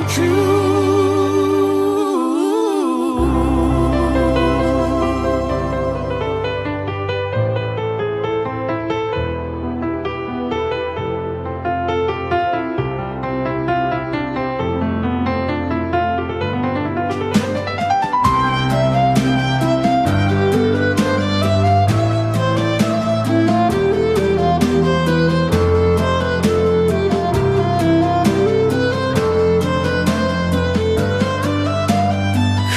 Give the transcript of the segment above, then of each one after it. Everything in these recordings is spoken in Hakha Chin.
true.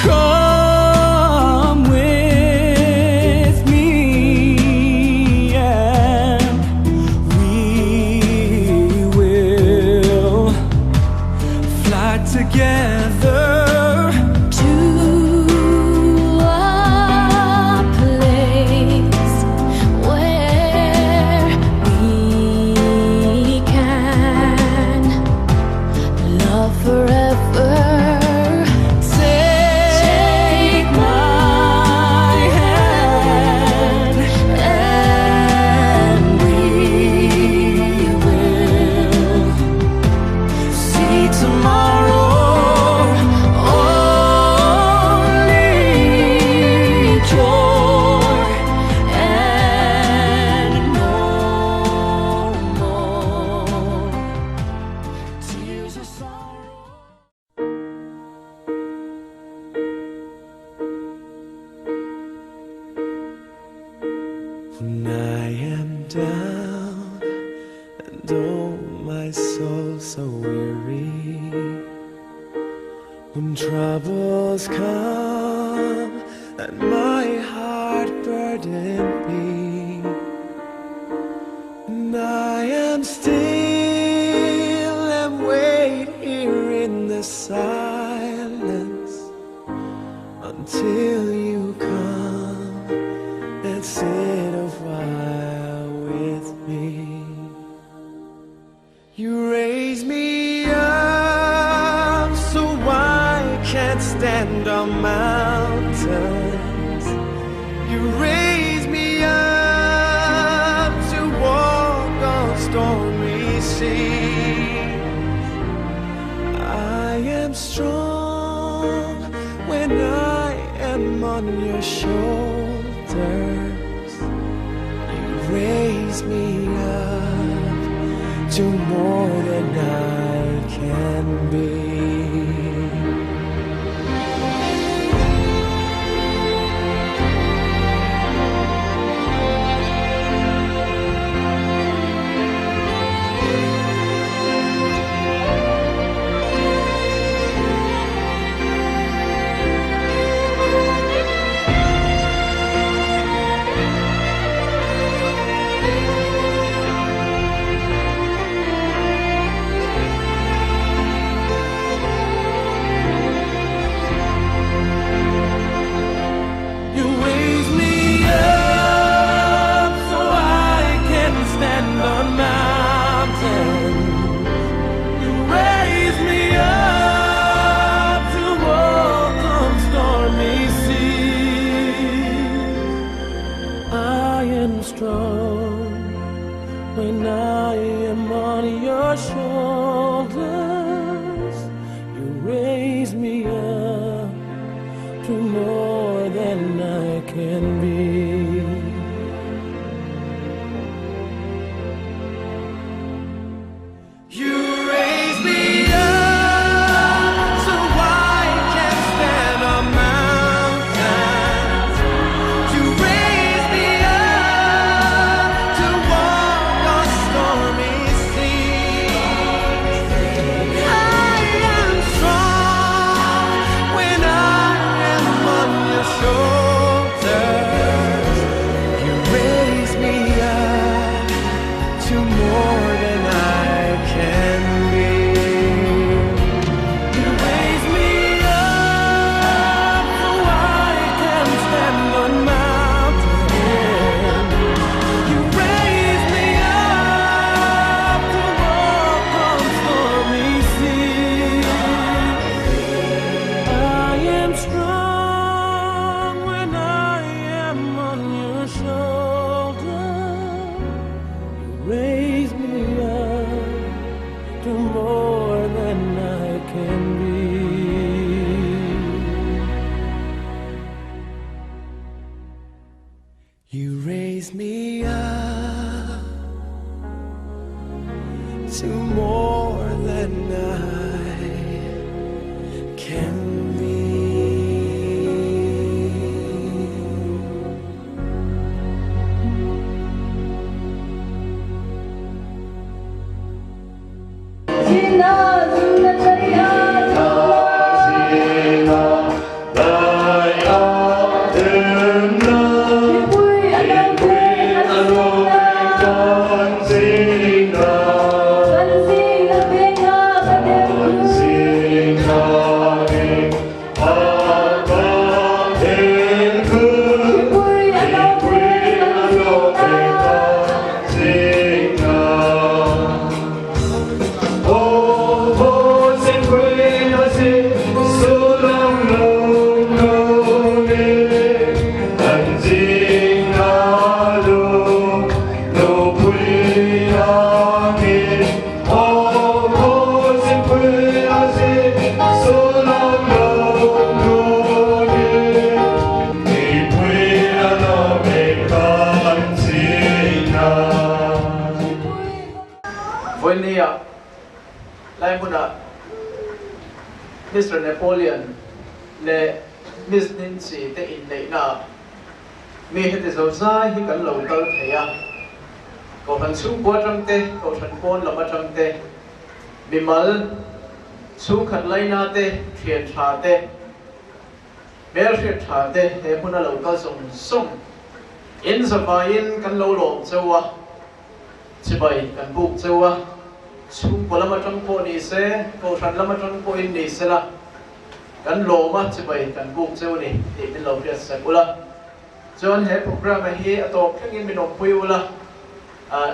Come with me and we will fly together To a place where we can love forever. Take my hand and we will see tomorrow. Only joy and no more tears of sorrow. When I am down and oh my soul so weary, when troubles come and my heart burdened be, and I am still and wait here in the silence until you come and sit a while with me. You raise me up so I can stand on mountains. You raise me up to walk on stormy seas. I am strong when I am on your shoulders. You raise me up to more than I can be. You raise me up so I can stand on mountains. You raise me up to walk on stormy seas. I am strong when I am on your shoulders. You raise me up to more than I can be. You raise me up so I can stand on mountains. You raise me up to walk on stormy seas. I am strong when I am on your shoulders. You raise me up to more than I can be. You raise me up so I can stand on mountains. You raise me up to walk on stormy seas. I am strong when I am on your shoulder. You raise me up to more than I can. You raise me up to more than I can be. Voini ah Laihmun ah Mr. Napoleon le Miss Nincy te inneihna mi heti zozai hi kan lo kal thei a. Kohhran chhungkua atang te, kohhran pawn lam atang te, mimal chhungkhat laina te, thian tha te, hmelhriat tha te he hmuna lo kal zawng zawng in zavaiin kan lo lawm cheu a. Chibai kan buk cheu a, chhungkaw lam atang pawh ni se, kohhran lam atang pawhin ni sela, kan lawm a, chibai kan buk cheu a ni tih min lo hriat sak ula. Chuan he programme hi a tawp thlengin min awmpui ula,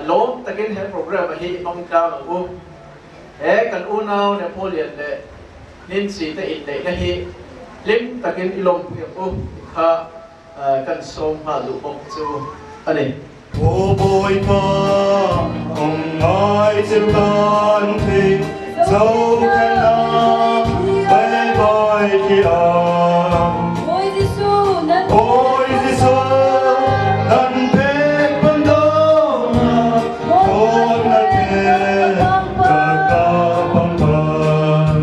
lawm takin he programme hi i hmang tlang ang u. He kan unau Napoleon leh Nincy te inneihna hi hlim takin i lawmpui ang u tih kha Kan sawm nghal duh bawk chu a ni. Aw Bawipa, ong ngai cheu kan thei, zohkhennak bye bye thiam. Bawi Jesuh, nan Bawi Jesuh, nan pek bandawngah, thawn na te ka ka pangpang.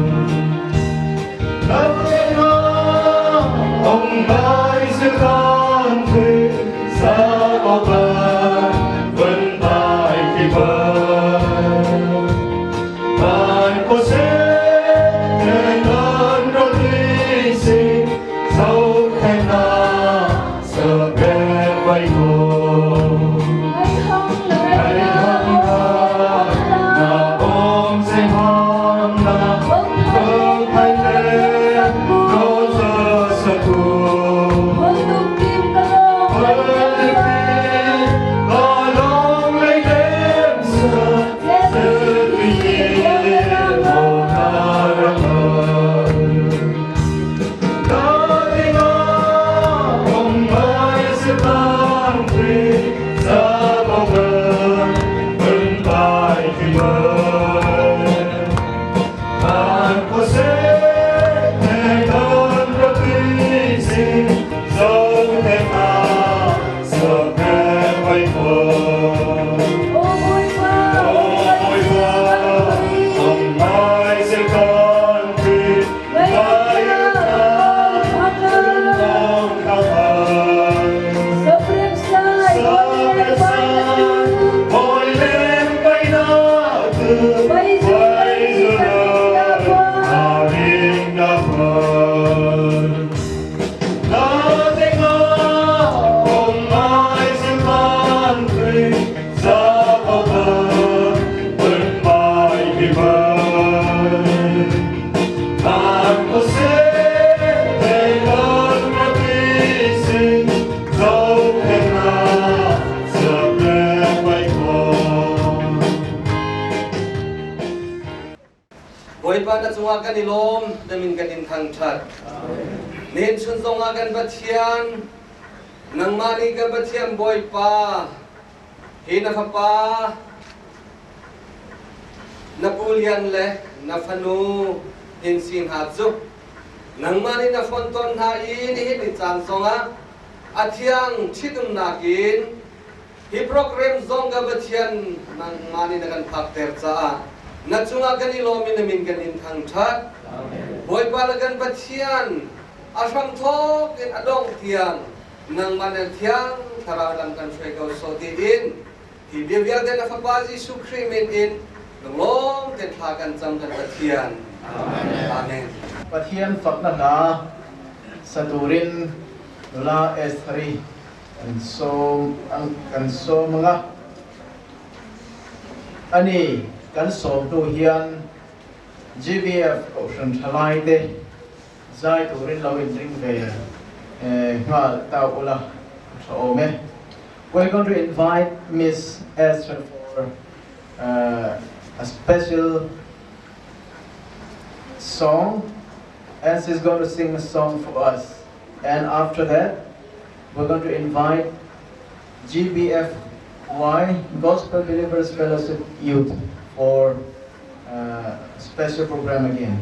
Bawipa na cungah kan i lawm, na min kan in thangṭhat. Nihin chun zongah kan Pathian, nangmah nih kan Pathian Bawipa, hi na fapa, na pu Lian le na fanu Tin Si hna cu nangmah nih na fontawn hna i nihin ni caan zongah A thiang ṭhitumnak in hi program zong ka Pathian nangmah nih na kan phakter caah na cungah kan i lawm i na min kan in thangṭhat. Bawipa le kan Pathian a hramthawk in a dongh tiang nangmah na thiang thlarau lam kan hruai ko sawh tiin hi bia vialte na Fapa Jesuh Khrih min in lunglawm tein thla kan cam kan Pathian. Amen. Pathian faknak hla sa turin nula Estheri kan sawm kan sawm anga ani kan sawm hnu hian GBF Kohhran Thalai te zai turin lo in ring ve nghal ta ula tha awm e. We're going to invite Miss Esther for a special song, and she's going to sing a song for us. And after that, we're going to invite GBFY, Gospel Believers Fellowship Youth, for a special program again.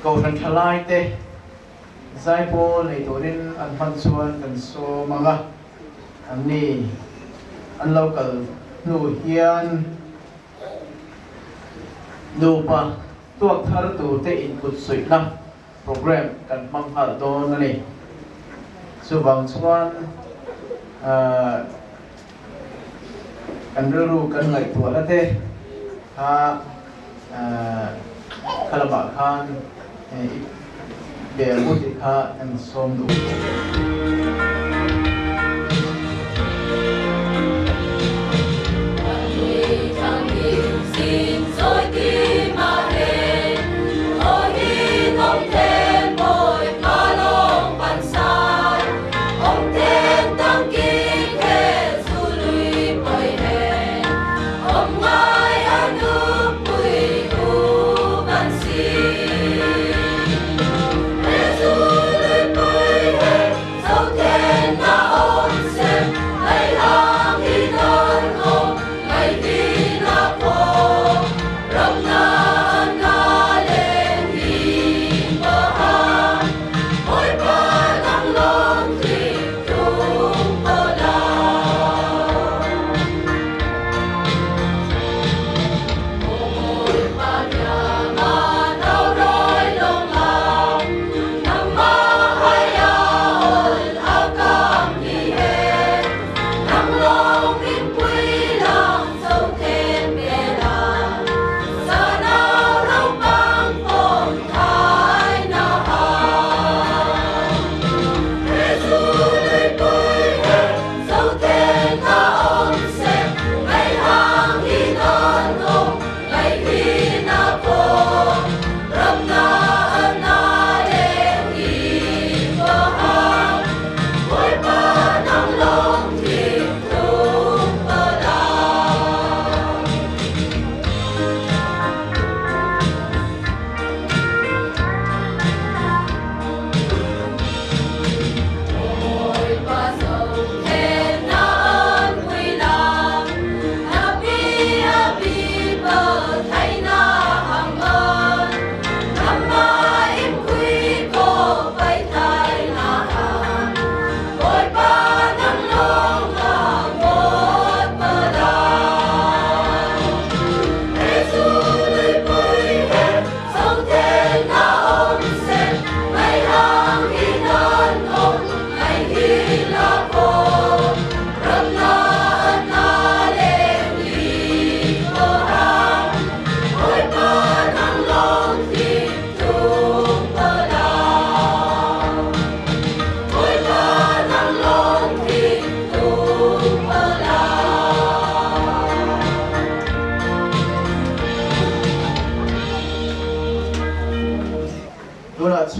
Kohhran thalai te zaipawl nei turin an hman chuan kan sawm ang a, anni an lo kal hnu hian nupa tuak thar turte inkut suihna program kan hmang nghal dawn a ni. Chuvang chuan kan rilru kan ngaihtuahna te kha kha lamah khan i pe ang u tih kha kan sawm duh.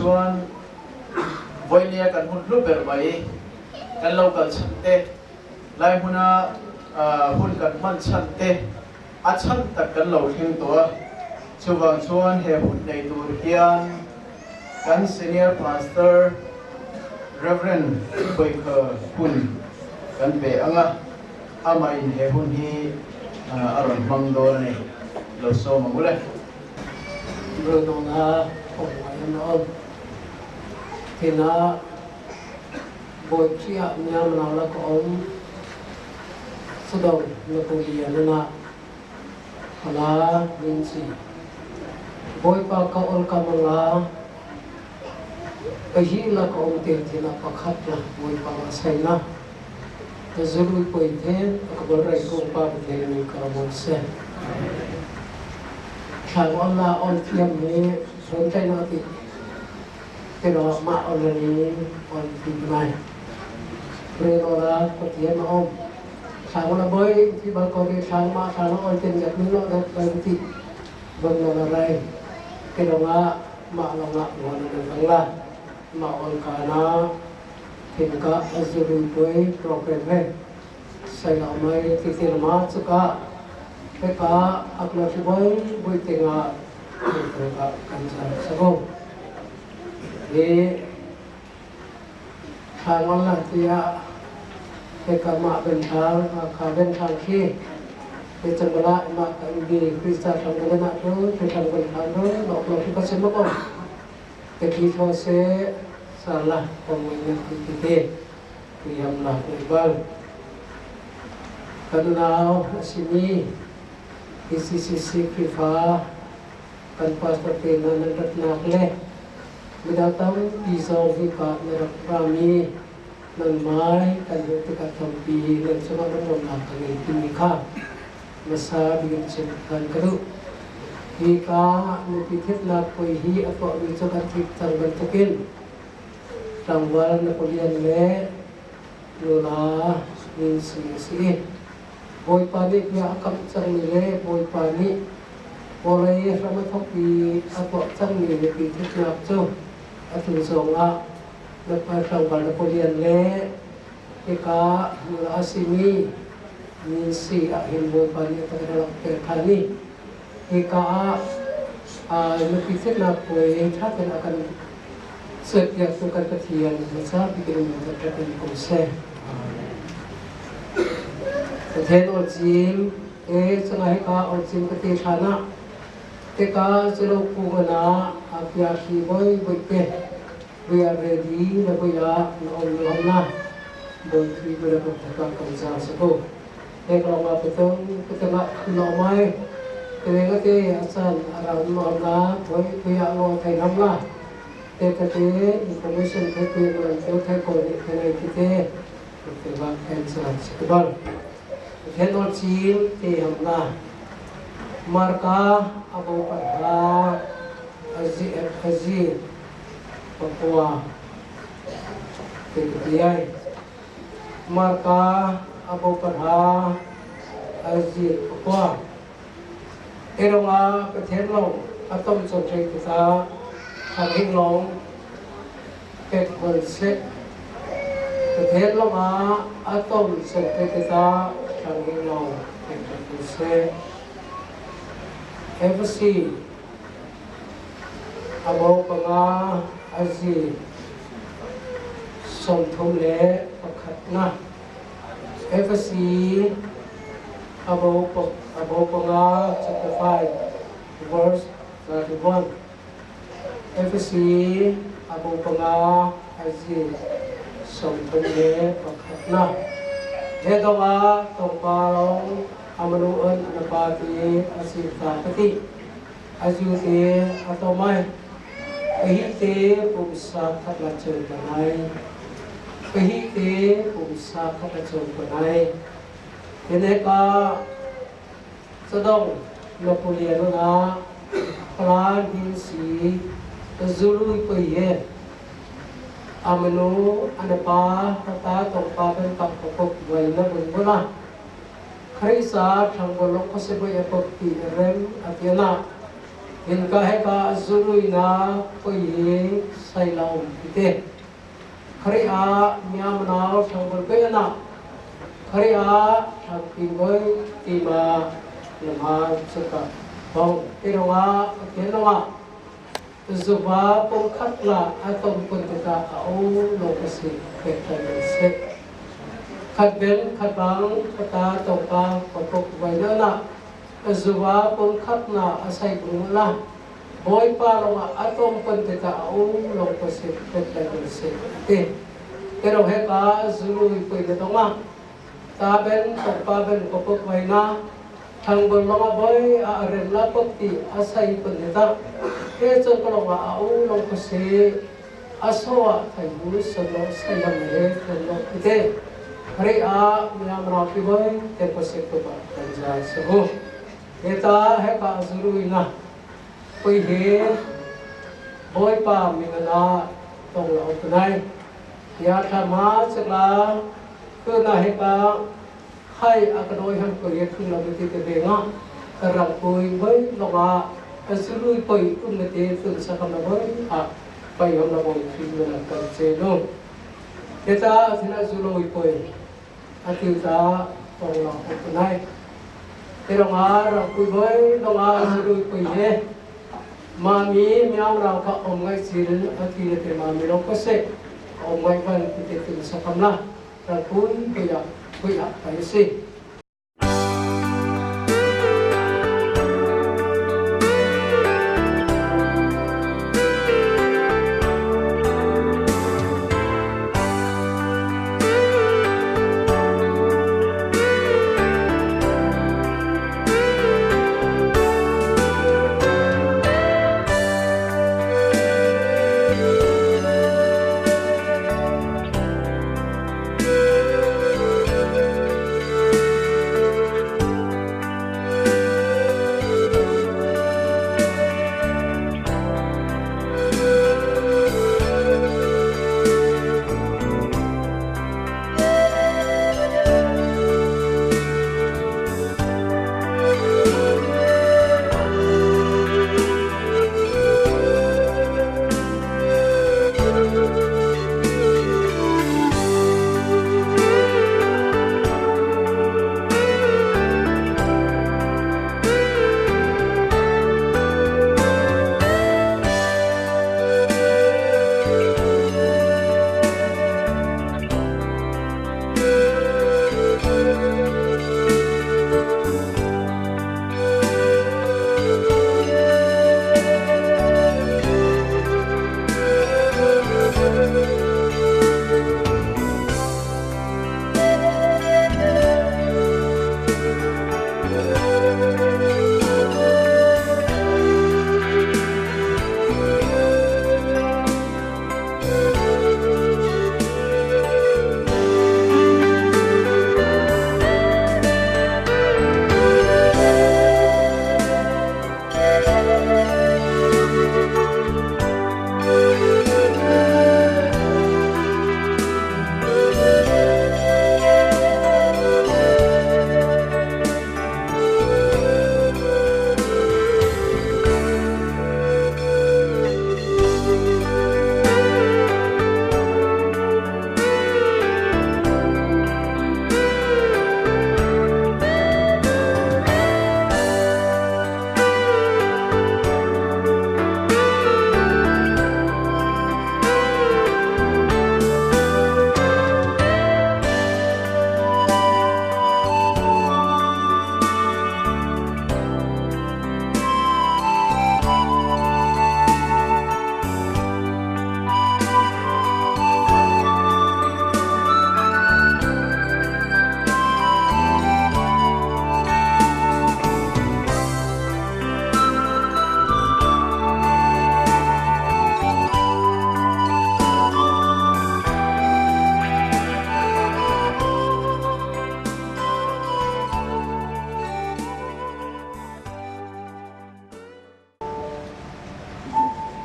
Chuan vawinia kan hun hlu ber mai kan lo kal chhan te, lai hmuna hun kan hman chhan te a chhan tak kan lo thleng tawh a. Chuvang chuan he hun nei tur hian kan Senior Pastor Rev. Boikha hun kan pe ang a, amah in he hun hi a rawn hmang dawn a ni. Lo sawm ang u le. Rulnawna awm ngai an awm. Tina Bawiṭi ah Myanmar la ka awm. Sodom Napoleon na pala Vinci. Bawipa ka ol ka manga ka hi la ka om te thina pakhat la Bawipa ma sai na ka zului poi the ka bol rai kong pa the ni ka ramon se thlang on la on thiam ni son tai na ti pero ma on ni on ti mai pre la pathian ma om thlang la boy ti bal ko ri thlang ma thlang on ten yak ni lo dat bai ti bon la rai ke nga ma lo nga ngon na kang la ma on ka na tin ka azuru poi prophet ve sai la mai ti ti ma chu ka te ka akla thi boy boi te nga ka kan cha sago he thang on la tia te ka ma ben thang ka ben thang khi te changala ma ka bi krista thang na to te thang ben thang ro lo lo ki ka sem ko te ki tho se sala ko mo ne ki te kriyam la bal kan nau asimi PCCC Krifa kan pastor te na nan rat nak le midang tampi zong hi ka na rak rami nan mai kan hmuh tikah tampi nan cungah lungrawlnak ka ngei timi kha hmasa bik chim kan ka duh. Hi ka nupi thitnak puai hi a tuahmi cu kan thit cang bantukin tlangval Napoleon le nula Nancy a si i Bawipa nih bia a kamh cangmi le Bawipa nih vawlei hram a thawk i a tuah cangmi nupi thitnak cu atu zongah tlangval Napoleon le hika nula a simi Nancy ah hin Bawipa nih a kan langhter ṭhan i hika ah nupi thitnak puai ṭha tein a kan serpiaktu kan Pathian hmasa bik in thangṭhat in ko seh. Pathian awcim e chunga hika awcim ka ti ṭhan ah teka zelo kungana apia hi boi boi te we are ready na boi ah na om na na boi khi boi ka thaka kam za sa ko ek long a petong petong a no mai te nga te asan aram no na boi boi a ngo thai nam la te ka te information the te man te the ko ni the nei ki te te ba cancer sikbal the no chim te ham na marka abo pa azi azi papua te ti ai marka abo pa azi papua Erong Pathian lawng a tom cawm ṭhei tikah thang lawng pek hmanh seh. Pathian lawng ah a tom cawm ṭhei tikah thang lawng pek hmanh seh. Embassy abo panga azi 31 na Embassy abo 5 chapter 5 verse 31 FC abo 5 azi 31 na he donga tongparong amanuan anapati asita kati azu te atomai kahi te pumsa khatla cheu kanai kahi te pumsa khatla cheu kanai Hineka Sadong Napoleon na Plan si Zului Pui Amanu anapa tata tongpa ben pak pokok buai na bun bula Khrisa thangbolok khoseboy apok ti rem atiana. Hinka heka zurui na poi hi sailaum pite. Khari a miamnau thangbol pe na khari a thangpin goi tima lama chuka bong tironga kenonga zuba pongkhat la atom pun tika a o lo kasi pek se khat ben khat bang kata topa papok vai na zuwa pongkhat na asai la Bawipa lawngah a tlawmpal tikah a um lawng ka si pet lai kan si ti. Pero heka zului pui na tong ah ta ben tongpa ben kopok vai na thangbon lawngah boi a rem la pok ti a sai pun ni ta he chon ko lawngah a um lawng ka si a so ah thai bu son lo sai lam he thon lo ite hari a miam ra pi boi te ko se ko ba kan ja se ho heta heka zului na Pui hi Bawipa min ah tong la tunai ya thla ma chakla tu na he ka khai a ka doi han ko ye thung la ti te be nga rang pui boi longa azului poi um na te tun sa kam na boi a pai hom na boi thi na kan che no eta thina zuloi poi atiu ta tong la tunai te rong a rang pui boi long a zului pui he mami miang rang ka om ngai chil ati le te mami long ko se om ngai van ti te tin sakam la rang pui pui a pui a pai si.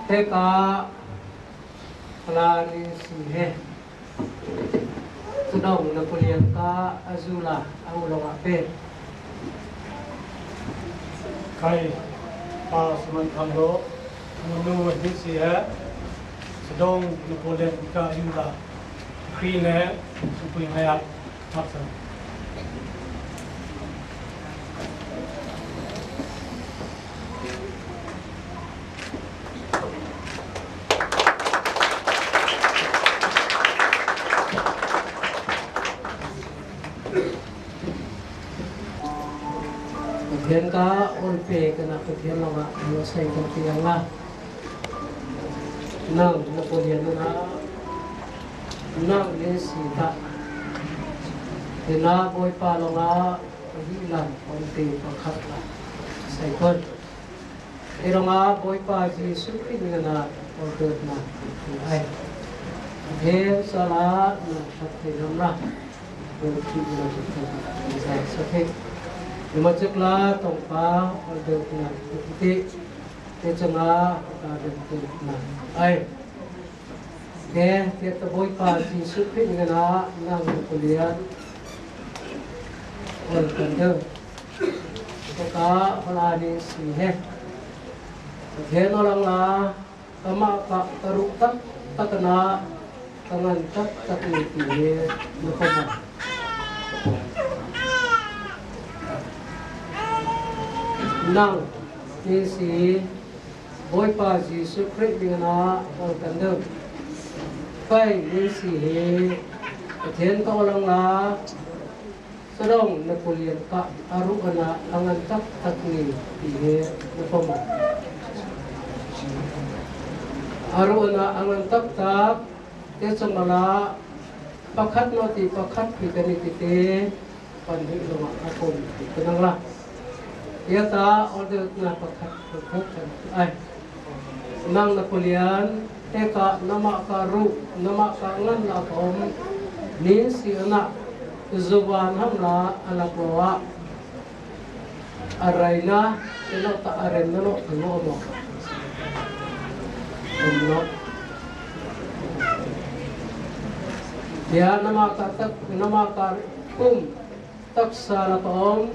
Heka Klari si he Tudong Napoleon ka Azula ang ulong ape. Kai Pa Suman Thang Lo, Nu Hin Si he Sadong Napoleon ka Yuda Kri le Supui Haya Thaksan. Pathian ka olpe kana Pathian lawngah sai kan ti ang la. Nang Napoleon na nang le si ta. Tina Bawipa lawngah lam onte pakhat la sai kon. Iranga Bawipa Jesuh Khrih ngana order na ai. He sala na thatte lam la. Lumachikla tongpa order na ti te changa ka den na ai. Ke te ta Bawipa Jesuh Khrih ngana nang kulian ol kan deu. Ka hola ni si he. Pathian olang la kama ka taru tak takna tangan tak tak ni ti he na koma. Nang ni si Bawipa Jesuh Khrih mingana ol kan deu. Kai ni si he Pathian ka olang la Sadong Napoleon ka aru ana angan tak tak ni ti he na pom. Aru ana angan tak tak te changala pakhat no ti pakhat pi kani ti te pan hi longa akom ti kanang la. Ya ta order na pakhat pakhat kan ai. Nang Napoleon eka nama ka ru nama ka ngan la kom ni si ana zuwan ham la alakloa araina elo ta aren no no mo no ya nama ka tak nama ka kum taksa la kom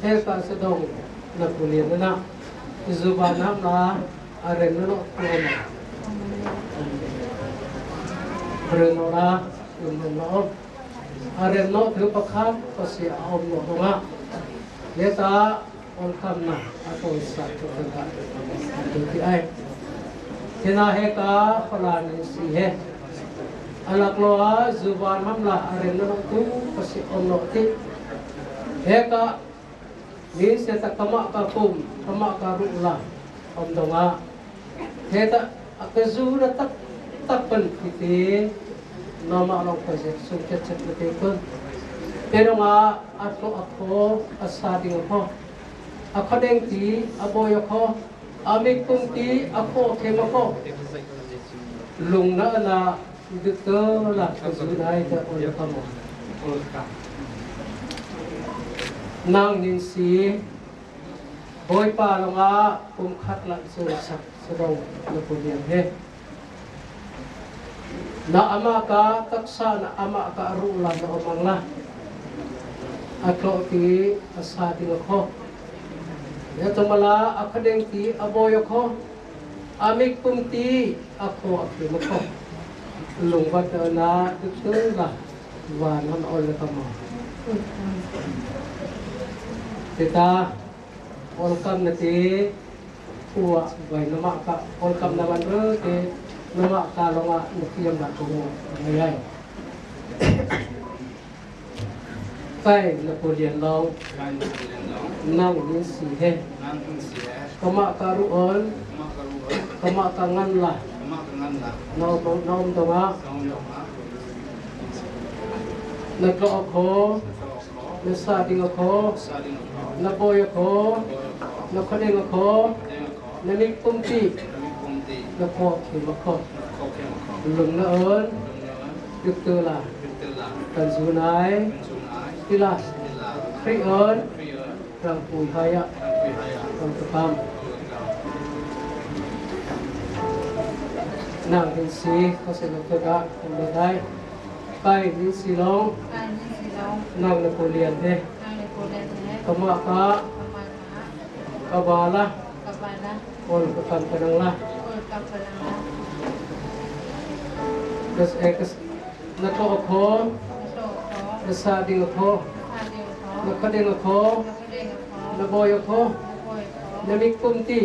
he ka sedong na kulian na zuban ham la aren no no mo Renora no aren no thu pakhat pasi aom no honga leta ol kam na ato sa to ka ti ai thina he ka phala ni si he alak lo a zuban hamla aren no tu pasi om no ti he ka ni se ta kama ka kum kama ka ru la om donga he ta akazu na tak tak pan ti nama long pa se sum chet chet te kun pero nga atlo akho asading akho akhadeng ti aboy akho amik kum ti akho khem akho lung na la dikto la kazu dai ta ol kamo nang nin si Bawipa longah kum khat la cu sak sadong na pulian he na ama ka taksa na ama ka ru la na omang la atlo ti asa ti kho ya tumala akhadeng ti aboy kho amik pum ti akho akhi kho lungwat na tu la wan han ol ka mo tita ol kam na ti uwa vai nama ka ol kam na ban ro te nama ka longa na la ko ngai kai Napoleon long nang ni si he kama ka ru on kama ka ngan la no no to ma na ko kho na sa ding kho na boy kho na khodeng kho na ni kum ti na kho khi ma kho lung na on dik tu la kan zu nai ti la khri on rang pui haya rang pam nang hin si ko se lo ka kan le dai kai hin si long nang Napoleon he kama ka kabala Ol ka kam panang la. Kas e kas na tlo kho na sa ding kho na khadeng kho na boy kho na mik kum ti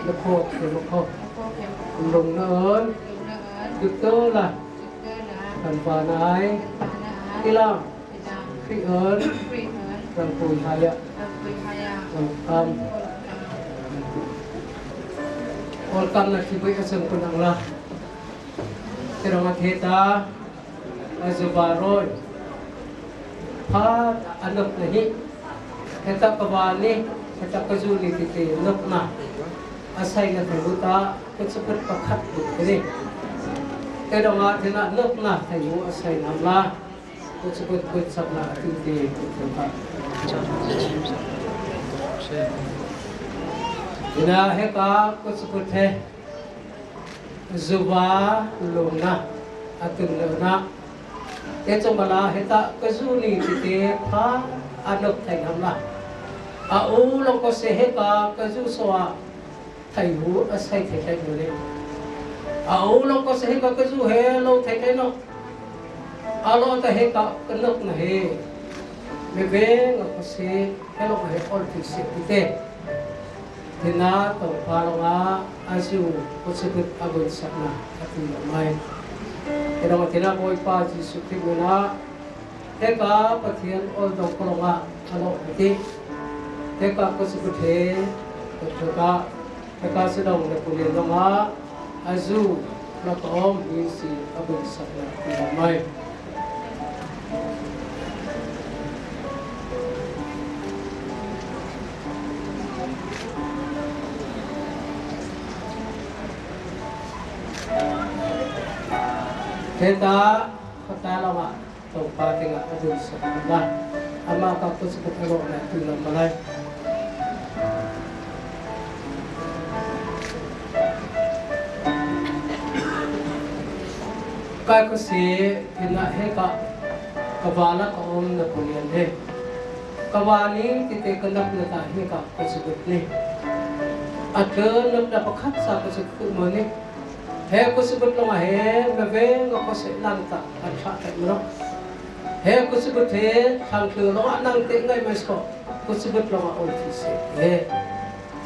na kho the kho lung na ơn duk to la kan pa nai ilam kri ơn rang pui haya ol kam ol kam na thibui asam kunang la terong theta azubaroi pha anok na hi heta kawani heta kazuli titi nok na asai na thebuta kutsukut pakhat ni terong thena nok na thayu asai namla kutsukut kutsakna titi kutsukut Ina heka kutsukut he zuba lungna atun na te chomala heta kazuni tite pha anok thai hamla a u long ko se heka kazu soa thai hu asai thai thai no le a u long ko se heka kazu he lo thai thai no alo ta heka kanok na he me ve nga ko se hello he all ti se tite tina tong palonga azu kutsukut agun sakna ati mai Kaya tina boy pa Jesu Christ na teka pathian ol dong kolonga alo ti teka kutsukut he teka teka sedong na kulin longa azu na tom hi si agun sakna ati mai Teta patalawa tong patinga adun sa kanila. Ama ka ko sa katalo na tulang malay. Kai ko si pinahe ka kabala ka om na pulian he. Kawani tite kanak na tahi ka kasugot ni. At kanap na pakhat sa kasugot mo ni. He kusugot long he me ve nga ko se lang ta an tha ta mo he kusugot he thang thu long nang te ngai mai so kusugot long ol thi se he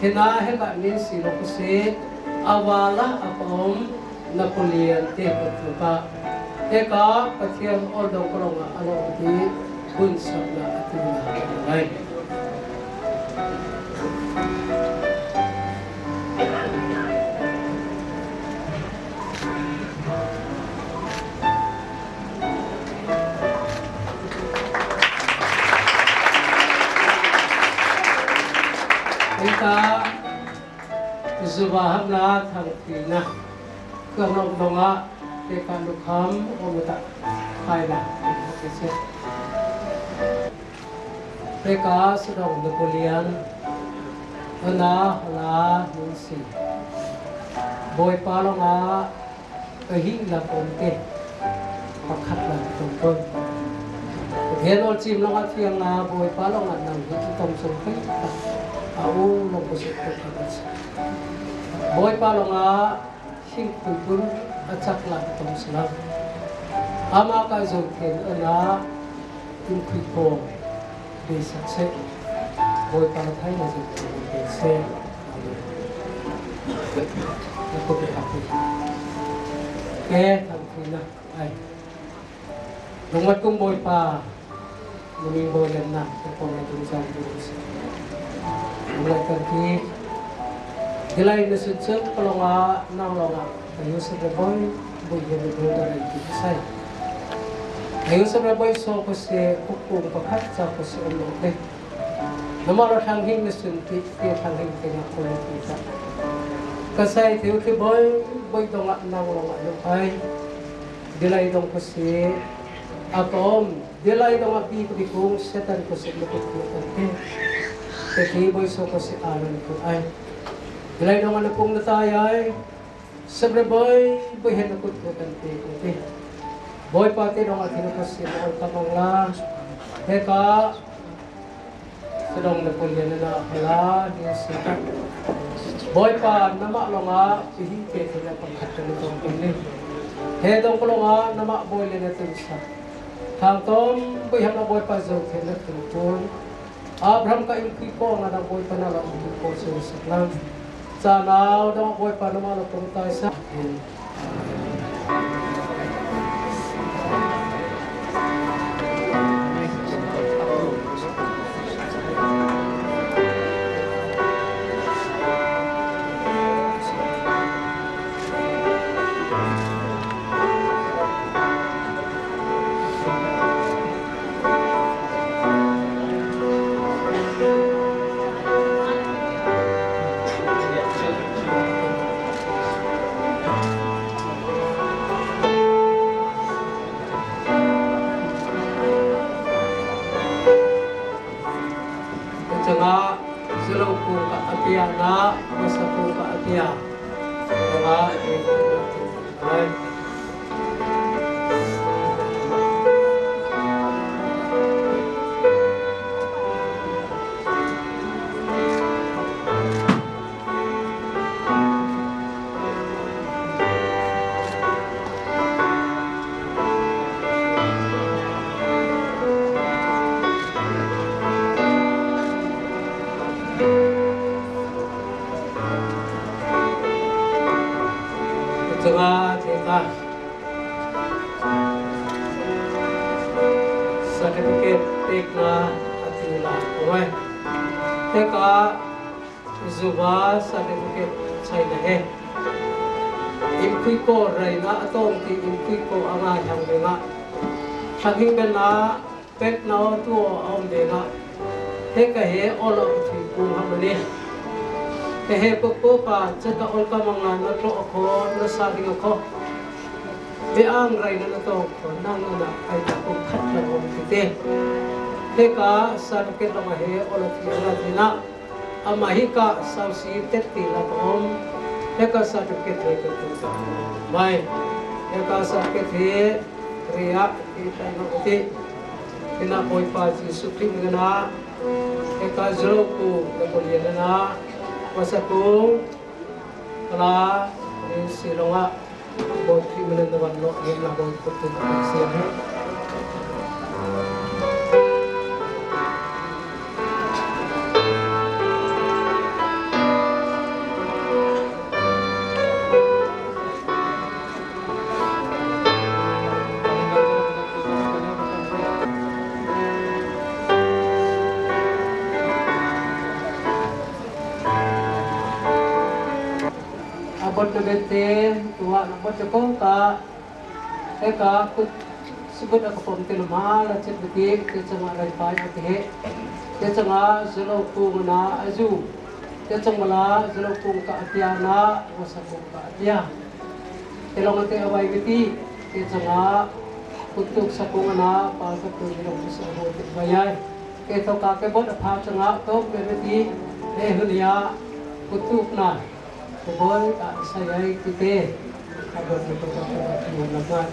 thina he ka ni si lo ko se awala apom Napoleon te ko thu ka te ka pathian ol dong ko nga alo ti bun sak na atu na ngai Ita zubaham la thang ti na เครื่องลงตงะเตการลุคำโอมุตะไทยละเซเตกาสดงนโปเลียนนาลาหินสีบอยปาลงอาเอหิละปนเตปักขัดละตรงต้นเทียนอลจิมลงอาเทียงอาบอยปาลงอานังหิตมสมไปอาอูลงกุศลตุขัดบอยปาลงอาหิงปุยปุนอาจักละตรงสลับอามาka zo then ana in khui ko be sak se boy pa thai na zo then be se na ko be happy ke tham thi na ai lungmat kong boy pa luming boy lan na ko ko na dun sa dun sa lungmat kan ki dilay na sud kalonga nang longa ayo sa boy boy yan boy na rin ki sai ayo sa boy so ko se ukung pakhat sa ko se ulo le namaro thang hing na sun ti ti thang hing te na ko ti ta kasai ti ki boy boy dong nang longa lo ai dilay dong ko se atom dilay dong abi ko di kung setan ko se lukot ko te te ki boy so ko se aron ko ai dilay dong ano pong natayay Sabre boy boy hen ko ko tan te ko te boy pati dong atin ko se mo kamang la he ka sedong na pulyan na hala ni sa Bawipa namah lawngah hihi te thil a pakhat kan i tom tung ni. He dong lawngah namah bawi le na tun sak. Thang tom bui ham na Bawipa zo the na tun kun. Abraham ka in kui ko nga na Bawipa na lam kui ko se sak lang. Cha nau dong Bawipa namah na tung tai sa. Canga zelo ku ka atia na masa ku ka atia canga ai Canga theta certificate pek na atila oi teka Zuva certificate China he impui ko raina atong ti impui ko anga hyang benga thanging bena pek na tu om benga he ka he olo thi kung hamani he he po po pa chaka ol ka manga na tlo akho na sa ding akho be ang raina na to ko nang na ai ta ko khat la om ti te he ka certificate lama he olo thi anga thina ama hi ka sausi tet ti la om he ka certificate he ko tu ta mai he ka certificate he ria ti ta no ti tina poi pa ji sukri ngana he ka zro ku na ko lian na wasaku kala ni silonga bo tri menen na wan no ngem la bo ko tu na siam he. Abot na bete tuwa na bot ko ka he ka kut subut ka pom te ma la chet beti te changa rai pai ate he te changa zelo ku na azu te changa la zelo ku ka atia na wasa ku ka atia te long te awai beti te changa kutuk sa ku na pa ka tu ni long sa ho te bayai ke to ka ke bot pha changa to be beti he hunia kutuk na boy ka sayay kite abot na ko ko naman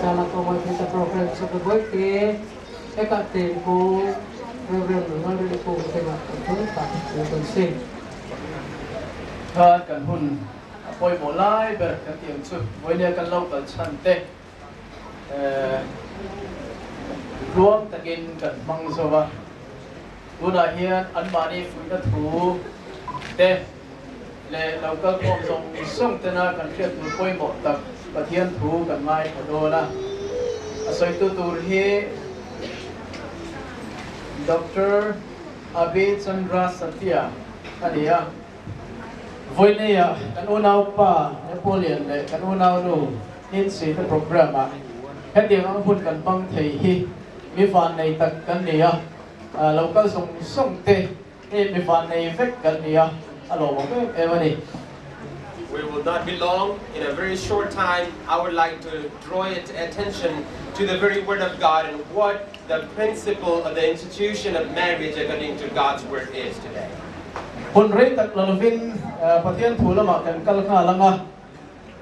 sala ko mo kita program sa boy ke eka tempo program na rin ko tema ko ta ko se Tha kan hun poi mo lai ber kan tiang chu voinia kan lo kal chan te ruam takin kan mang zowa tuna hian an mani fuina thu te le local kom song song tena kan hriat tur pawimawh tak Pathian thu kan ngai tha dawn a. A sawitu tur hi Doctor Abhi Chandra Satya a ni a. Vawineia kan unaupa Napoleon leh kan unaunu Inseina programme ah hetiang ang hun kan hmang thei hi mi vannei tak kan ni a. Local zawng zawng te Hei mi vannei vek kan ni a, a lawmawm em em a ni. We will not be long. In a very short time, I would like to draw your attention to the very word of God and what the principle of the institution of marriage according to God's word is today. Hun rei tak la lovin Pathian thu lamah kan kal nghal ang a.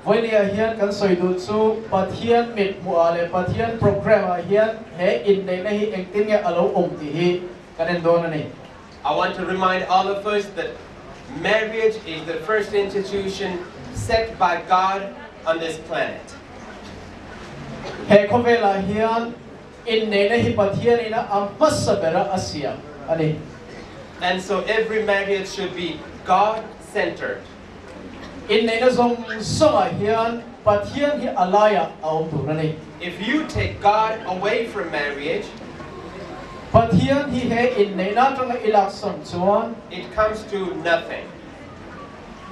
Vawinia hian kan sawi duh chu Pathian mit hmuhah leh Pathian programme ah hian he inneihna hi engtin nge a lo awm tih hi kan en dawn a ni. I want to remind all of us that Marriage is the first institution set by God on this planet. He khawvelah hian inneihna hi Pathianin a hmasa bera a siam a ni. And so every marriage should be God-centered. Inneihna zawng zawngah hian Pathian hi a laiah a awm tur a ni. If you take God away from marriage, Pathian hi he inneihna atanga i laksawn chuan, it comes to nothing.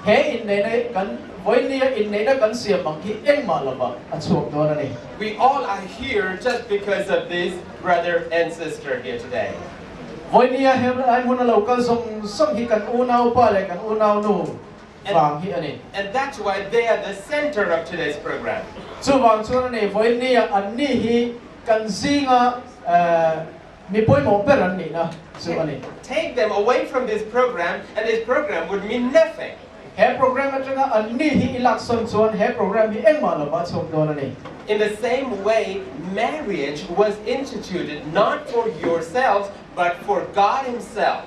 He inneihna kan vawinia inneihna kan siam ang hi engmah lovah a chhuak dawn a ni. We all are here just because of this brother and sister here today. Vawinia he lai hmuna lo kal zawng zawng hi kan unaupa leh kan unaunu vang hi a ni. And that's why they are the center of today's program. Chuvang chuan a ni, vawinia anni hi kan zinga mi pawimawh ber an nihna chu a ni. Take them away from this program and this program would mean nothing. He program atanga anni hi i laksawn chuan he program hi engmah lova chhuak dawn a ni. In the same way, marriage was instituted not for yourselves but for God Himself.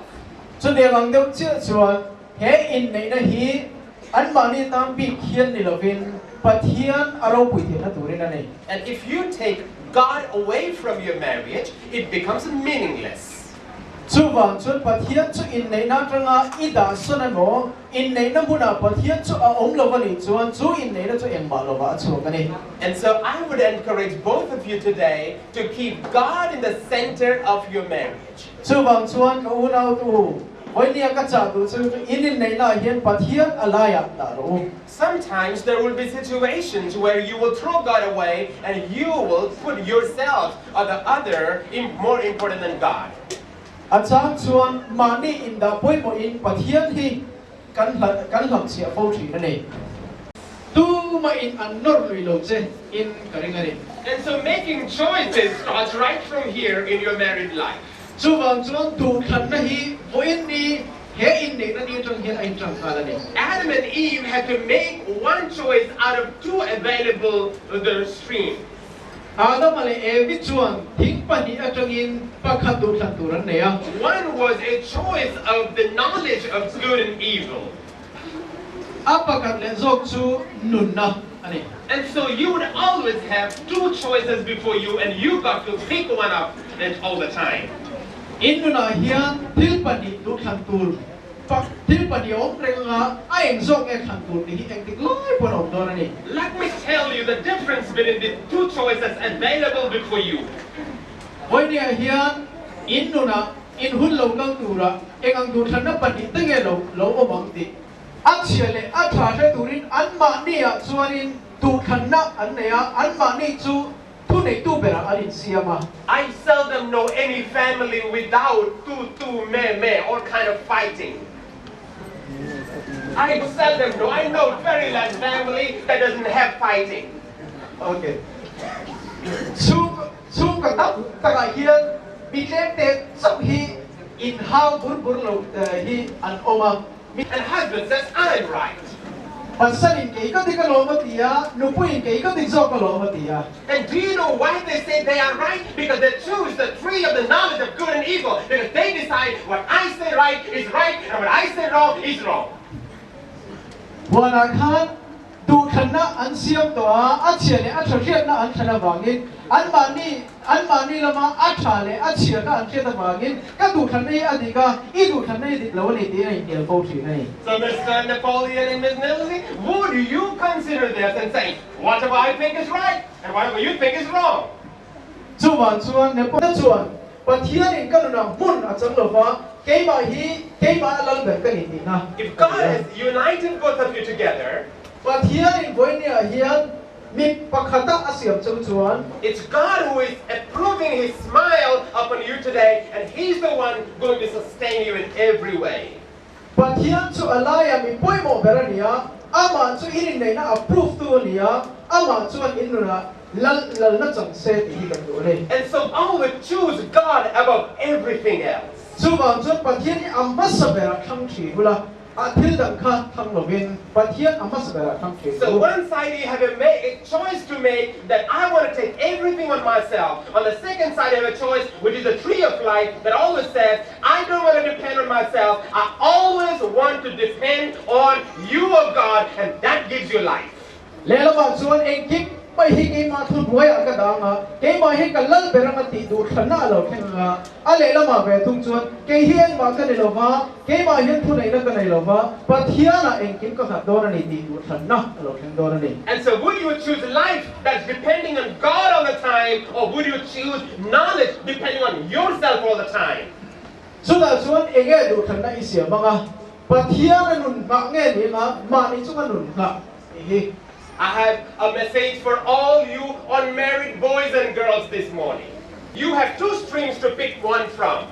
Chutiang ang deuh chiah chuan he inneihna hi anmahni tan bik hian ni lovin Pathian a ropui theihna turin a ni. And if you take God away from your marriage, it becomes meaningless. Chuvang chuan Pathian chu inneihna atanga i dah sawn emaw, inneihna hmunah Pathian chu a awm lo a nih chuan chu inneihna chu engmah lovah a chhuak a ni. And so I would encourage both of you today to keep God in the center of your marriage. Chuvang chuan ka unau tu, vawinia ka chah duh chu chu in inneihnaah hian Pathian a laiah dah rawh u. Sometimes there will be situations where you will throw God away and you will put yourself or the other in more important than God. A chang chuan mahni indah pawimawhin Pathian hi kan kan hlamchhiah fo thin a ni. Tumahin an nawr lui lo che in ka ring a ni. And so making choices starts right from here in your married life. Chuvang chuan duhthlanna hi vawiin ni he inneihna ni atang hian a inṭang nghal a ni. Adam and Eve had to make one choice out of two available the stream. Adama leh Evi chuan thing pahnih atangin pakhat duhthlan tur an nei a. One was a choice of the knowledge of good and evil. A pakhat leh zawk chu nunna a ni. And so you would always have two choices before you and you got to pick one up and all the time. In nunah hian thil pahnih duhthlan tur pak thil pahnih a awm reng anga a eng zawk nge thlan tur tih hi engtik lai pawn a awm dawn a ni. Let me tell you the difference between the two choices available before you. Vawinia hian in nunah in hun lo kal turah eng ang duhthlanna pahnih te nge lo lo awm ang tih A chhia leh a tha hre turin anmahniah chuanin duhthlanna an nei a, anmahni chu thuneitu berah an insiam a. I seldom know any family without tu tu me me all kind of fighting. I seldom know, I know very less family that doesn't have fighting. Ok. Chhung chhungkaw tam takah hian mi tlemte chauh hi inhau bur bur lo hi an awm a. And husband says, I'm right. Pasalin kei ka dik alawm a ti a, nupuiin kei ka dik zawk alawm a ti a. And do you know why they say they are right? Because they choose the tree of the knowledge of good and evil. Because they decide what I say right is right and what I say wrong is wrong. Huanah khan Duhthlanna an siam tawh a, a chhia leh a tha hriatna an thlan avangin, anmahni anmahni lama a tha leh a chhia kha an hriat avangin, ka duhthlanna hi a dik a, i duhthlanna hi dik lo a ni tiin a inhnial fo thin a ni. So Mister Napoleon and Miss Nilsey, would you consider this and say, whatever I think is right and whatever you think is wrong? Chuvang chuan Napoleon chuan, Pathianin ka nunah hmun a chang lova, keimah hi keimah a lal ber ka ni tihna If a God ni a. has united both of you together, Pathianin vawinia hian mi pakhata a siam chung chuan. It's God who is approving His smile upon you today and He's the one going to sustain you in every way. Pathian chu a laia mi pawimawh ber a ni a, amah chu in inneihna approve tu a ni a, amah chuan in nunah lal lalna chang se tih hi kan duh a ni. And so always choose God above everything else. Chuvang chuan Pathian hi a hmasa berah thlang thin ula, a thil dang kha thlang lovin Pathian a hmasa berah thlang thin So u. one side you have a a choice to make that I want to take everything on myself. On the second side you have a choice which is the tree of life that always says I don't want to depend on myself. I always want want to depend on you, O God, and that gives you life. Lehlamah chuan engkim mai hi keimah thuhnuaiah ka dah anga, keimah hi ka lal ber anga tih duh thlanna a lo thleng anga, a lehlamah ve thung chuan kei hi engmah ka ni lova, keimah hian thuneihna ka nei lova, Pathianah engkim ka nghat dawn a ni tih duh thlanna a lo thleng dawn a ni. And so would you choose life that's depending on God all the time or would you choose knowledge depending on yourself all the time? Chutah chuan enge duh thlanna i siam anga, Pathian a nun nghah nge ni anga mahni chunga nun nghah? I have a message for all you unmarried boys and girls this morning. You have two streams to pick one from.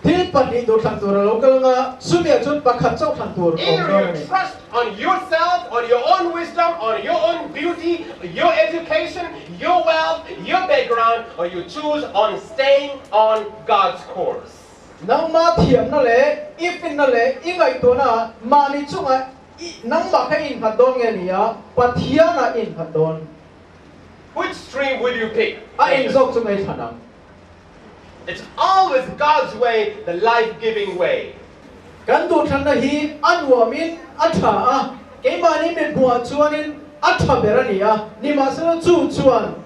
Thil pahnih duh thlan tur a lo kal anga, chumi ah chuan pakhat chauh thlan tur a awm Either dawn a you ni. trust on yourself, on your own wisdom, on your own beauty, your education, your wealth, your background, or you choose on staying on God's course. Nangmah thiamna leh i finna leh i ngaihtuahna mahni chungah Nangmah kha i innghat dawn nge ni a, Pathianah i innghat dawn? Which stream will you pick? A eng zawk chu ngei thlan ang. It's always God's way, the life-giving way. Kan duhthlanna hi a nuamin a tha a, keimahni mithmuhah chuanin a tha ber a ni a, nimahsela chu chuan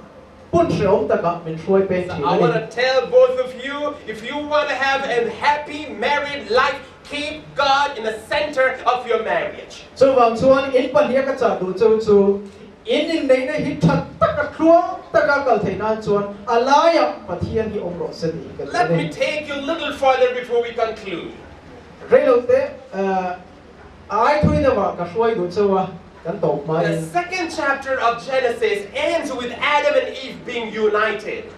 hmun hrehawm takah min hruai peng So thin I a want ni. to tell both of you, if you want to have a happy married life, keep God in the center of your marriage. Chuvang chuan in pahnih a ka chah duh cheu chu in inneihna hi tha taka tluang taka kal theih nan chuan a laiah Pathian hi awm rawh se tih hi ka duh a Let ni. me take you little further before we conclude. Reilote ai thui deuhah ka hruai duh cheu a, kan tawp The hmain. second chapter of Genesis ends with Adam and Eve being united.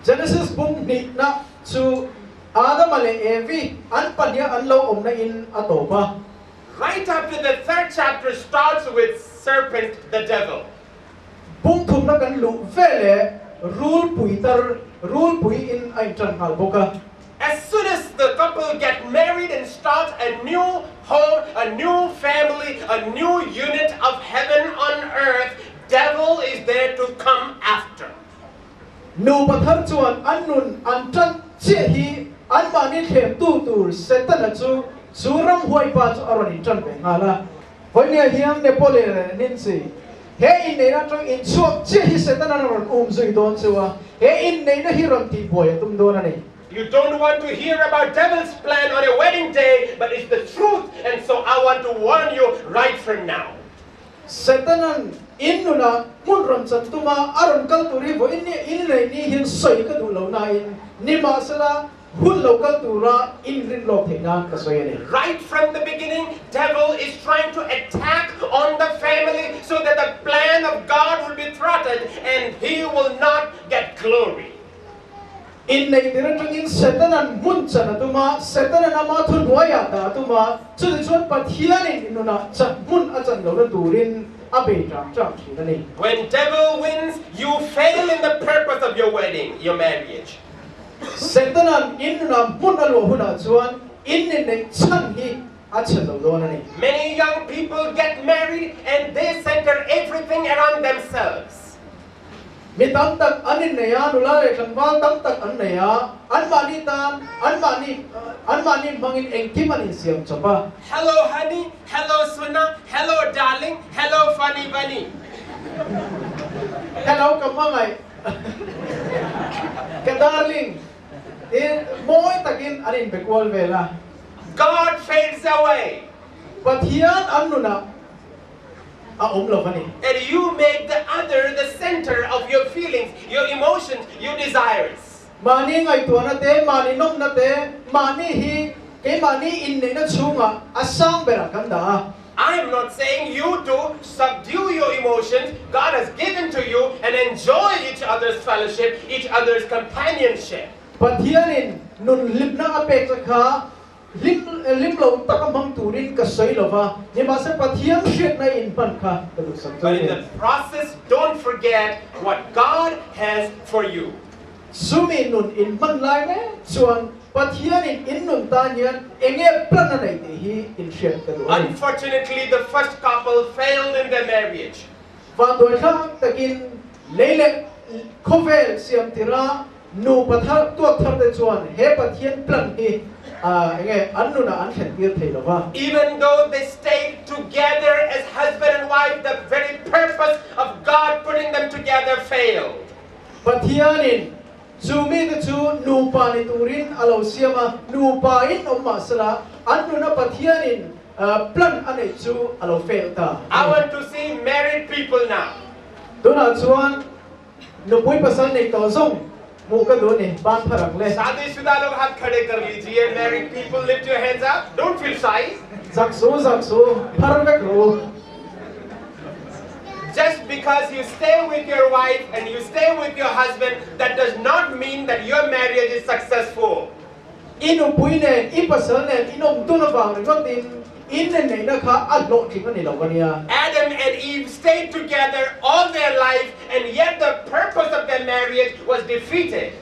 Genesis bung hnihna chu Adama leh Evi an pahniha an lo awmna in a tawp a. Right after the third chapter starts with serpent the devil. Bung thumna kan luh ve leh rulpui tar rulpui in a intan nghal bawk a. As soon as the couple get married and start a new home, a new family, a new unit of heaven on earth, devil is there to come after. Nupa thar chuan an nun an tan chiah hi anmahni thlemtu tur Setana chu chu ramhuai pa chu a rawn intan ve nghal a. Vawinia hian Napoleon leh Nincy he inneihna atang inchhuak chiah hi Setana a rawn um zui dawn chu a, he inneihna hi rawn tihbuai a tum dawn a ni. You don't want to hear about devil's plan on a wedding day, but it's the truth and so I want to warn you right from now. Setana'n in nunah hmun rawn chan tuma a rawn kal tur hi vawiin ni in lei ni hian sawi ka duh lo nain nimahsela hun lo kal tura in rin lawk theih nan ka sawi a ni. Right from the beginning, devil is trying to attack on the family so that the plan of God will be thwarted and he will not get glory. Inneih tir atangin Setana'n hmun chan a tum a, Setana'n ama thuhnuaiah dah a tum a, chutichuan Pathianin nunah chan hmun a chan lohna turin a bei ṭang ṭang ṭhin a ni. When devil wins, you fail in the purpose of your wedding, your marriage. Setana'n in nunah hmun a luah hunah chuan in inneih chhan hi a chhe zo dawn a ni. Many young people get married and they center everything around themselves. Mi tam tak an innei a, nula leh tlangval tam tak an nei a, anmahni tan, anmahni, anmahni hmangin engkim an insiam chawp a. Hello honey, hello suna, hello darling, hello funny bunny. Hello ka hmangaih, ka darling tiin mawi takin an inbe kual vel a. God fades away. Pathian an nunah a awm lo a ni. And you make the other the center of your feelings, your emotions, your desires. Mahni ngaihtuahna te, mahni nawmna te, mahni hi keimahni inneihna chhungah a sang berah kan dah a. I am not saying you to subdue your emotions God has given to you and enjoy each other's fellowship, each other's companionship. Pathianin nun hlimna a pek che kha Hlim hlim lo taka hmang turin ka sawi lo va, nimahse Pathian hriatna i inhman kha ka duhsak chu a But in ni. the process don't forget what God has for you. Chumi nun inhman lai mek chuan Pathianin in nun tan hian enge plan a nei tih hi inhriat ka duh a ni. Unfortunately the first couple failed in their marriage. Vanduaithlak takin lei leh khawvel siam tira nupa thar tuak thar te chuan he Pathian plan hi. Enge an nunah an thlen tir thei lova. Even though they stayed together as husband and wife, the very purpose of God putting them together failed. Pathianin chu mite chu nupa ni turin a lo siam a, nupa in awm mahsela an nuna Pathianin plan a neih chu a lo fail ta. I want to see married people now. Tunah chuan nupui pasal nei tawh zawng hmuh ka duh a ni, ban phar ang le. शादीशुदा लोग हाथ खड़े कर लीजिए married people lift your hands up don't feel shy Zak su, zak su, phar vek ru. Just because you stay with your wife and you stay with your husband, that does not mean that your marriage is successful. I nupui nen, i pasal nen in awm dun avang ringawtin in inneihna kha a hlawhtling a ni lo a nia. Adam and Eve stayed together all their life and yet the purpose of their marriage was defeated.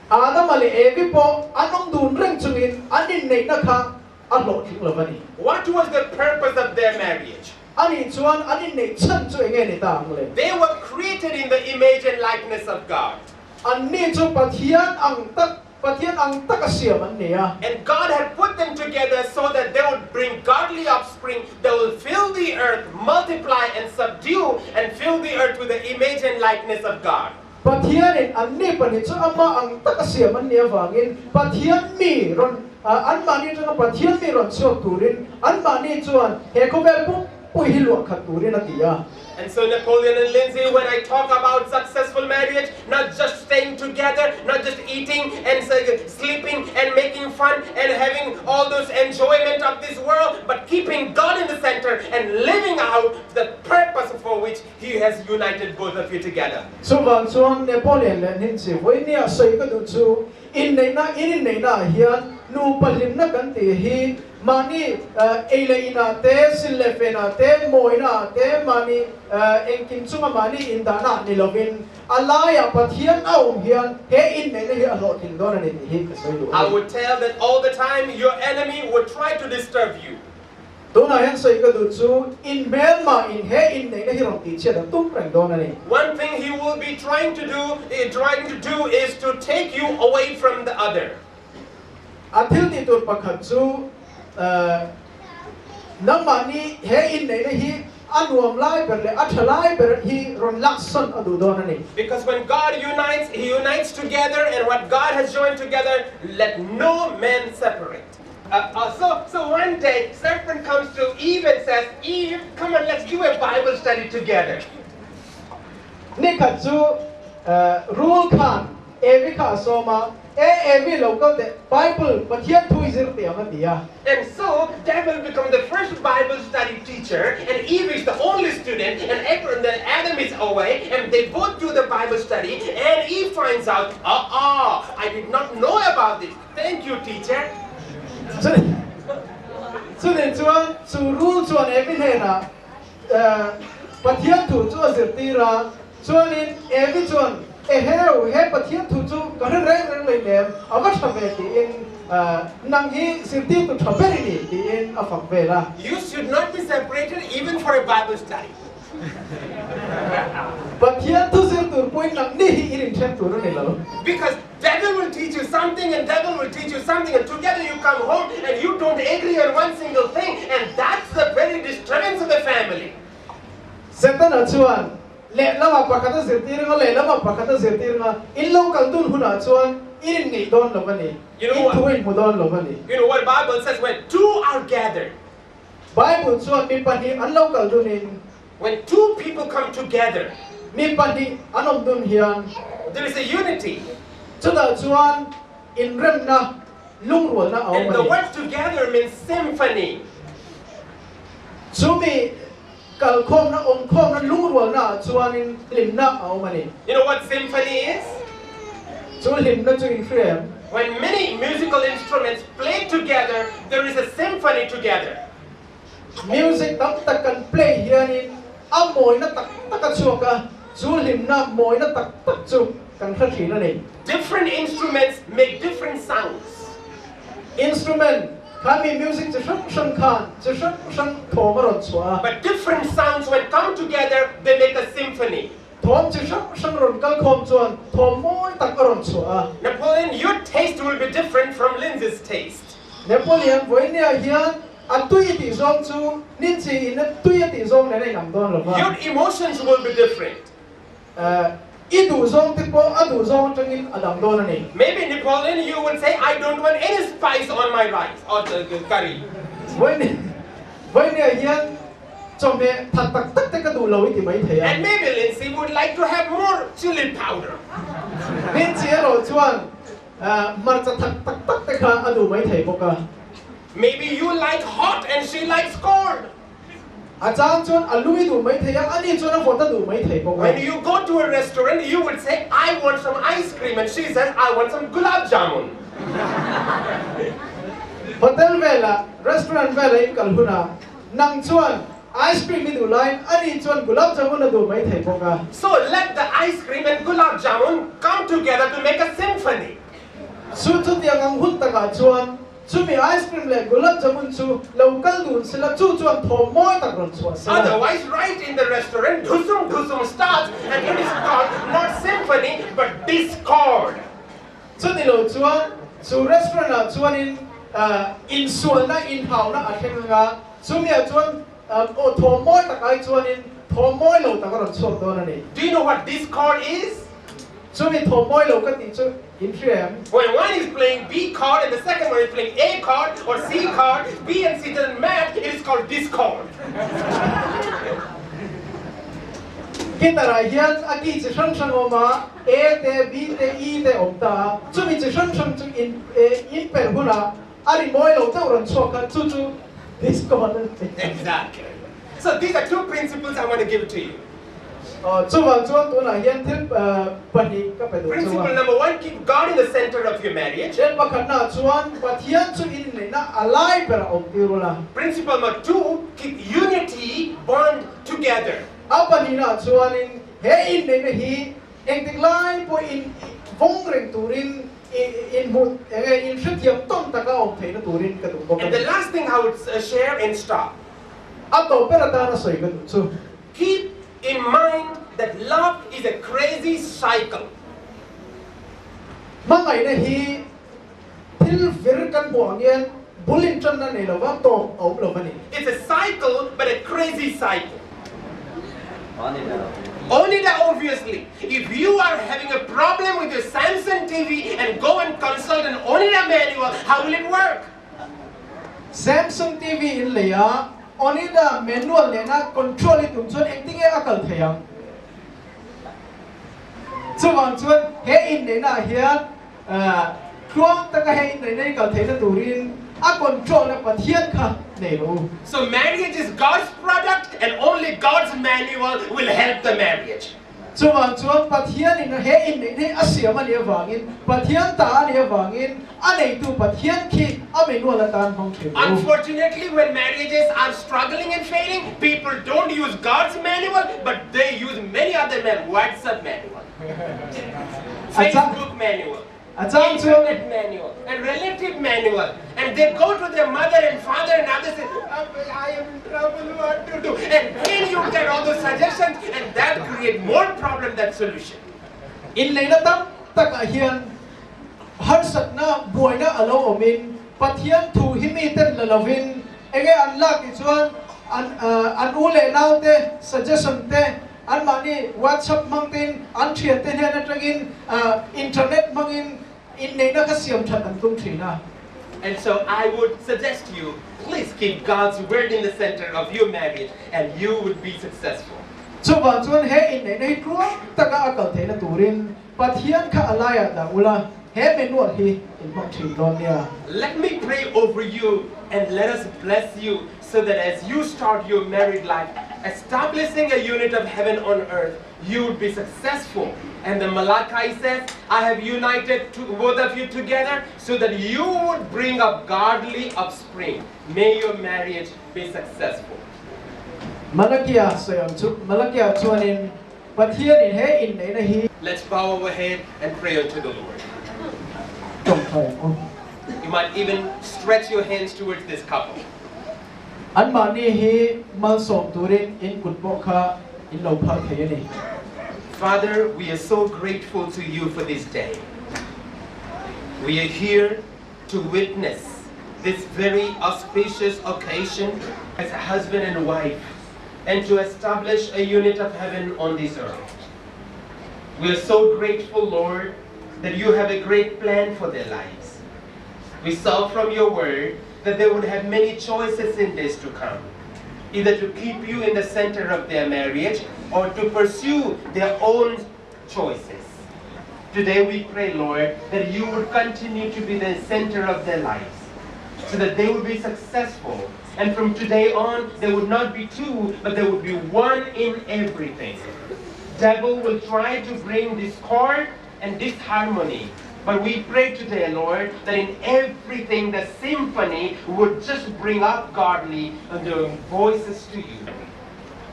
Adama leh Evi pawh an awm dun reng chungin an inneihna kha a hlawhtling lo a ni. What was the purpose of their marriage? Anih chuan an inneih chhan chu eng nge ni ta ang le? They were created in the image and likeness of God. Anni chu Pathian ang tak, Pathian ang taka siam an ni a. And God had put them together so that they would bring godly offspring that will fill the earth, multiply and subdue and fill the earth with the image and likeness of God. Pathianin anni pahnih chu amah ang taka siam an nih avangin Pathian mi rawn anmahni atanga Pathian mi rawn chhuak turin anmahni chuan he khawvel pumpui hi luah khat turin a ti a. And so Napoleon and Lindsay, when I talk about successful marriage, not just staying together, not just eating and sleeping and making fun and having all those enjoyment of this world, but keeping God in the center and living out the purpose for which He has united both of you together. Chuvang chuan Napoleon leh Ninchi vawinia sawi ka duh chu inneihna in inneihna ah hian nupa hlimna kan tih hi mahni ei leh inah te, sil leh fenah te, mawina ah te, mahni engkim chunga mahni indahna ah ni lovin a laiah Pathian a awm hian he inneihna hi a hlawhtling dawn a ni tih hi ka sawi duh a I ni. would tell that all the time your enemy would try to disturb you. Tunah hian sawi ka duh chu in hmelmah in he inneihna hi rawn tihchhiat a tum reng dawn a ni. One thing he will be trying to do, trying to do is to take you away from the other. A thil tih tur pakhat chu nangmahni he inneihna hi a nuam lai ber leh a tha lai ber hi rawn laksawn a duh dawn a ni. Because when God unites, he unites together and what God has joined together, let no man separate. Uh, so, so one day, serpent comes to Eve and says, Eve, come on, let's do a Bible study together. Nikhat chu rul khan Evi kha a sawm a, E Evi lo kal teh, Bible, Pathian thu i zir teh ang a ti a. And so, devil become the first Bible study teacher and Eve is the only student and Abraham, then Adam is away and they both do the Bible study and Eve finds out, ah, I did not know about this. Thank you, teacher. Chutih chuan chu rul chuan Evi hnenah Pathian thu chu a zirtir a, chuanin Evi chuan, Eheu, he Pathian thu chu ka hre reng reng lei lem, a va tha ve tiin nang hi zirtirtu tha ber i ni tiin a fak vel a. You should not be separated even for a Bible study. Pathian thu zir tur pawhin nang ni hi i rinṭhen tur a ni lo. Because Devil will teach you something and devil will teach you something and together you come home and you don't agree on one single thing and that's the very disturbance of the family. Setana chuan lehlamah pakhat a zirtir anga, lehlamah pakhat a zirtir anga, in lo kal dun hunah chuan in inngeih dawn lo a ni, in thu in hmu dawn lo a ni. You know what Bible says when two are gathered. Bible chuan mi pahnih an lo kal dunin. When two people come together. Mi pahnih an awm dun hian. There is a unity. Chutah chuan inremna, lungrualna a awm a ni. And the word together means symphony. Chumi kalkhawmna, awmkhawmna, lungrualna ah chuanin hlimna a awm a ni. You know what symphony is? Chu hlimna chu in hria em? When many musical instruments play together, there is a symphony together. Music tam tak kan play hianin a mawina tak tak a chhuak a, chu hlimna mawina tak tak chu kan hre thin a ni. Different instruments make different sounds. Instrument kha mi music chi hrang hrang khan chi hrang hrang thawm a rawn chhuah a. But different sounds when come together, they make a symphony. Thawm chi hrang hrang rawn kal khawm chuan thawm mawi tak a rawn chhuah a. Napoleon, your taste will be different from Lindsay's taste. Napoleon voinia hian a tui ti zawng chu Ninchi in a tui a tih zawng nen a inang dawn lo va. Your emotions will be different. I duh zawng te pawh a duh zawng atangin a dang dawn a ni. Maybe Napoleon you would say I don't want any spice on my rice or the curry. Vawinia hian chawhmeh that tak tak te ka duh lo i ti mai thei a. And maybe Lindsay would like to have more chili powder. Lindsay erawh chuan hmarcha that tak tak te kha a duh mai thei bawk a. Maybe you like hot and she likes cold. A chang chuan a lui duh mai thei a, ani chuan a vawt a duh mai thei bawk a. When you go to a restaurant, you would say, I want some ice cream and she says, I want some gulab jamun. Hotel velah, restaurant velah in kal hunah nang chuan ice cream i duh laiin ani chuan gulab jamun a duh mai thei bawk a. So let the ice cream and gulab jamun come together to make a symphony. Chu chutiang ang hun takah chuan Chumi ice cream leh gulab jamun chu lo kal dun sela chu chuan thawm mawi tak rawn chhuah sela. Otherwise right in the restaurant dhusum dhusum starts and it is called not symphony but discord. Chuni lo chuan chu restaurant ah chuanin insualna inhauna a thleng anga chumi ah chuan aw thawm mawi tak ai chuanin thawm mawi lo tak a rawn chhuak dawn a ni. Do you know what discord is? Chumi thawm mawi lo ka tih chu in hria em? When one is playing B card and the second one is playing A card or C card, B and C doesn't match, it is called discord. Guitar ah hian a key chi hrang hrang awm a, A te, B te, E te awm ta a, chumi chi hrang hrang chu in in per hunah a ri mawi lo deuh rawn chhuak kha chu chu discord a ni. Exactly. So these are two principles I want to give to you. Chuvang chuan tunah hian thil pahnih ka pe duh chu a. Principle number one, keep God in the center of your marriage. Thil pakhatnaah chuan Pathian chu inneihna a lai berah awm tir ula. Principle number two, keep unity bond together. A pahnihnaah chuanin he inneihna hi engtik lai pawhin vawng reng turin inhmuh enge inhrethiam tawn taka awm theihna turin ka duh bawk a ni. And the last thing I would share and stop. A tawp ber atana sawi ka duh chu. Keep in mind that love is a crazy cycle. Hmangaihna hi thil vir kan hmuh ang hian bul inṭanna nei lova tawp a awm lo a ni. It's a cycle but a crazy cycle. Onida obviously, if you are having a problem with your Samsung TV and go and consult an Onida manual, how will it work? Samsung TV in lei a, Onida manual nena control i tum chuan engtinge a kal thei ang? Chuvang chuan he inneihna ah hian tluang taka he inneihna i kal theihna turin a control na Pathian kha nei rawh u. So marriage is God's product and only God's manual will help the marriage. Chuvang chuan Pathianin he inneih hi a siam a nih avangin, Pathian ta a nih avangin a neitu Pathian khi a manual atan hmang thin ru. Unfortunately, when marriages are struggling and failing, people don't use God's manual, but they use many other man, WhatsApp manual, Facebook manual. A chang chuan. Internet manual and relative manual and they go to their mother and father and others say, I am in trouble, what to do? And then you get all those suggestions and that create more problem than solution. Inneihna tam takah hian harsatna buaina a lo awmin Pathian thu hi miten la lovin enge an lak tih chuan an an u leh naute suggestion te Anmahni WhatsApp hmang tein an thiante hnen atangin internet hmangin inneihna kha siam that an tum thin a. And so I would suggest to you, please keep God's word in the center of your marriage and you would be successful. Chuvang chuan he inneihna hi tluang taka a kal theihna turin Pathian kha a laiah dah ula, he manual hi in hmang thin dawn nia. Let me pray over you and let us bless you so that as you start your married life, establishing a unit of heaven on earth, you would be successful. And the Malachi says, I have united to, both of you together so that you would bring up godly offspring. May your marriage be successful. Malakia sawi ang chu, Malakia chuanin Pathianin he inneihna hi. Let's bow our head and pray unto the Lord. Tawngtai ang u. You might even stretch your hands towards this couple. Anmahni hi malsawm turin in kut pawh kha in lo phar thei a ni. Father, we are so grateful to you for this day. We are here to witness. this very auspicious occasion as husband and wife and to establish a unit of heaven on this earth. We are so grateful, Lord, that you have a great plan for their lives. We saw from your word that they would have many choices in days to come, either to keep you in the center of their marriage or to pursue their own choices. Today we pray, Lord, that you would continue to be the center of their lives so that they would be successful. And from today on, there would not be two, but there would be one in everything. Devil will try to bring discord and disharmony. But we pray today, Lord, that in everything the symphony would just bring up godly and the voices to you.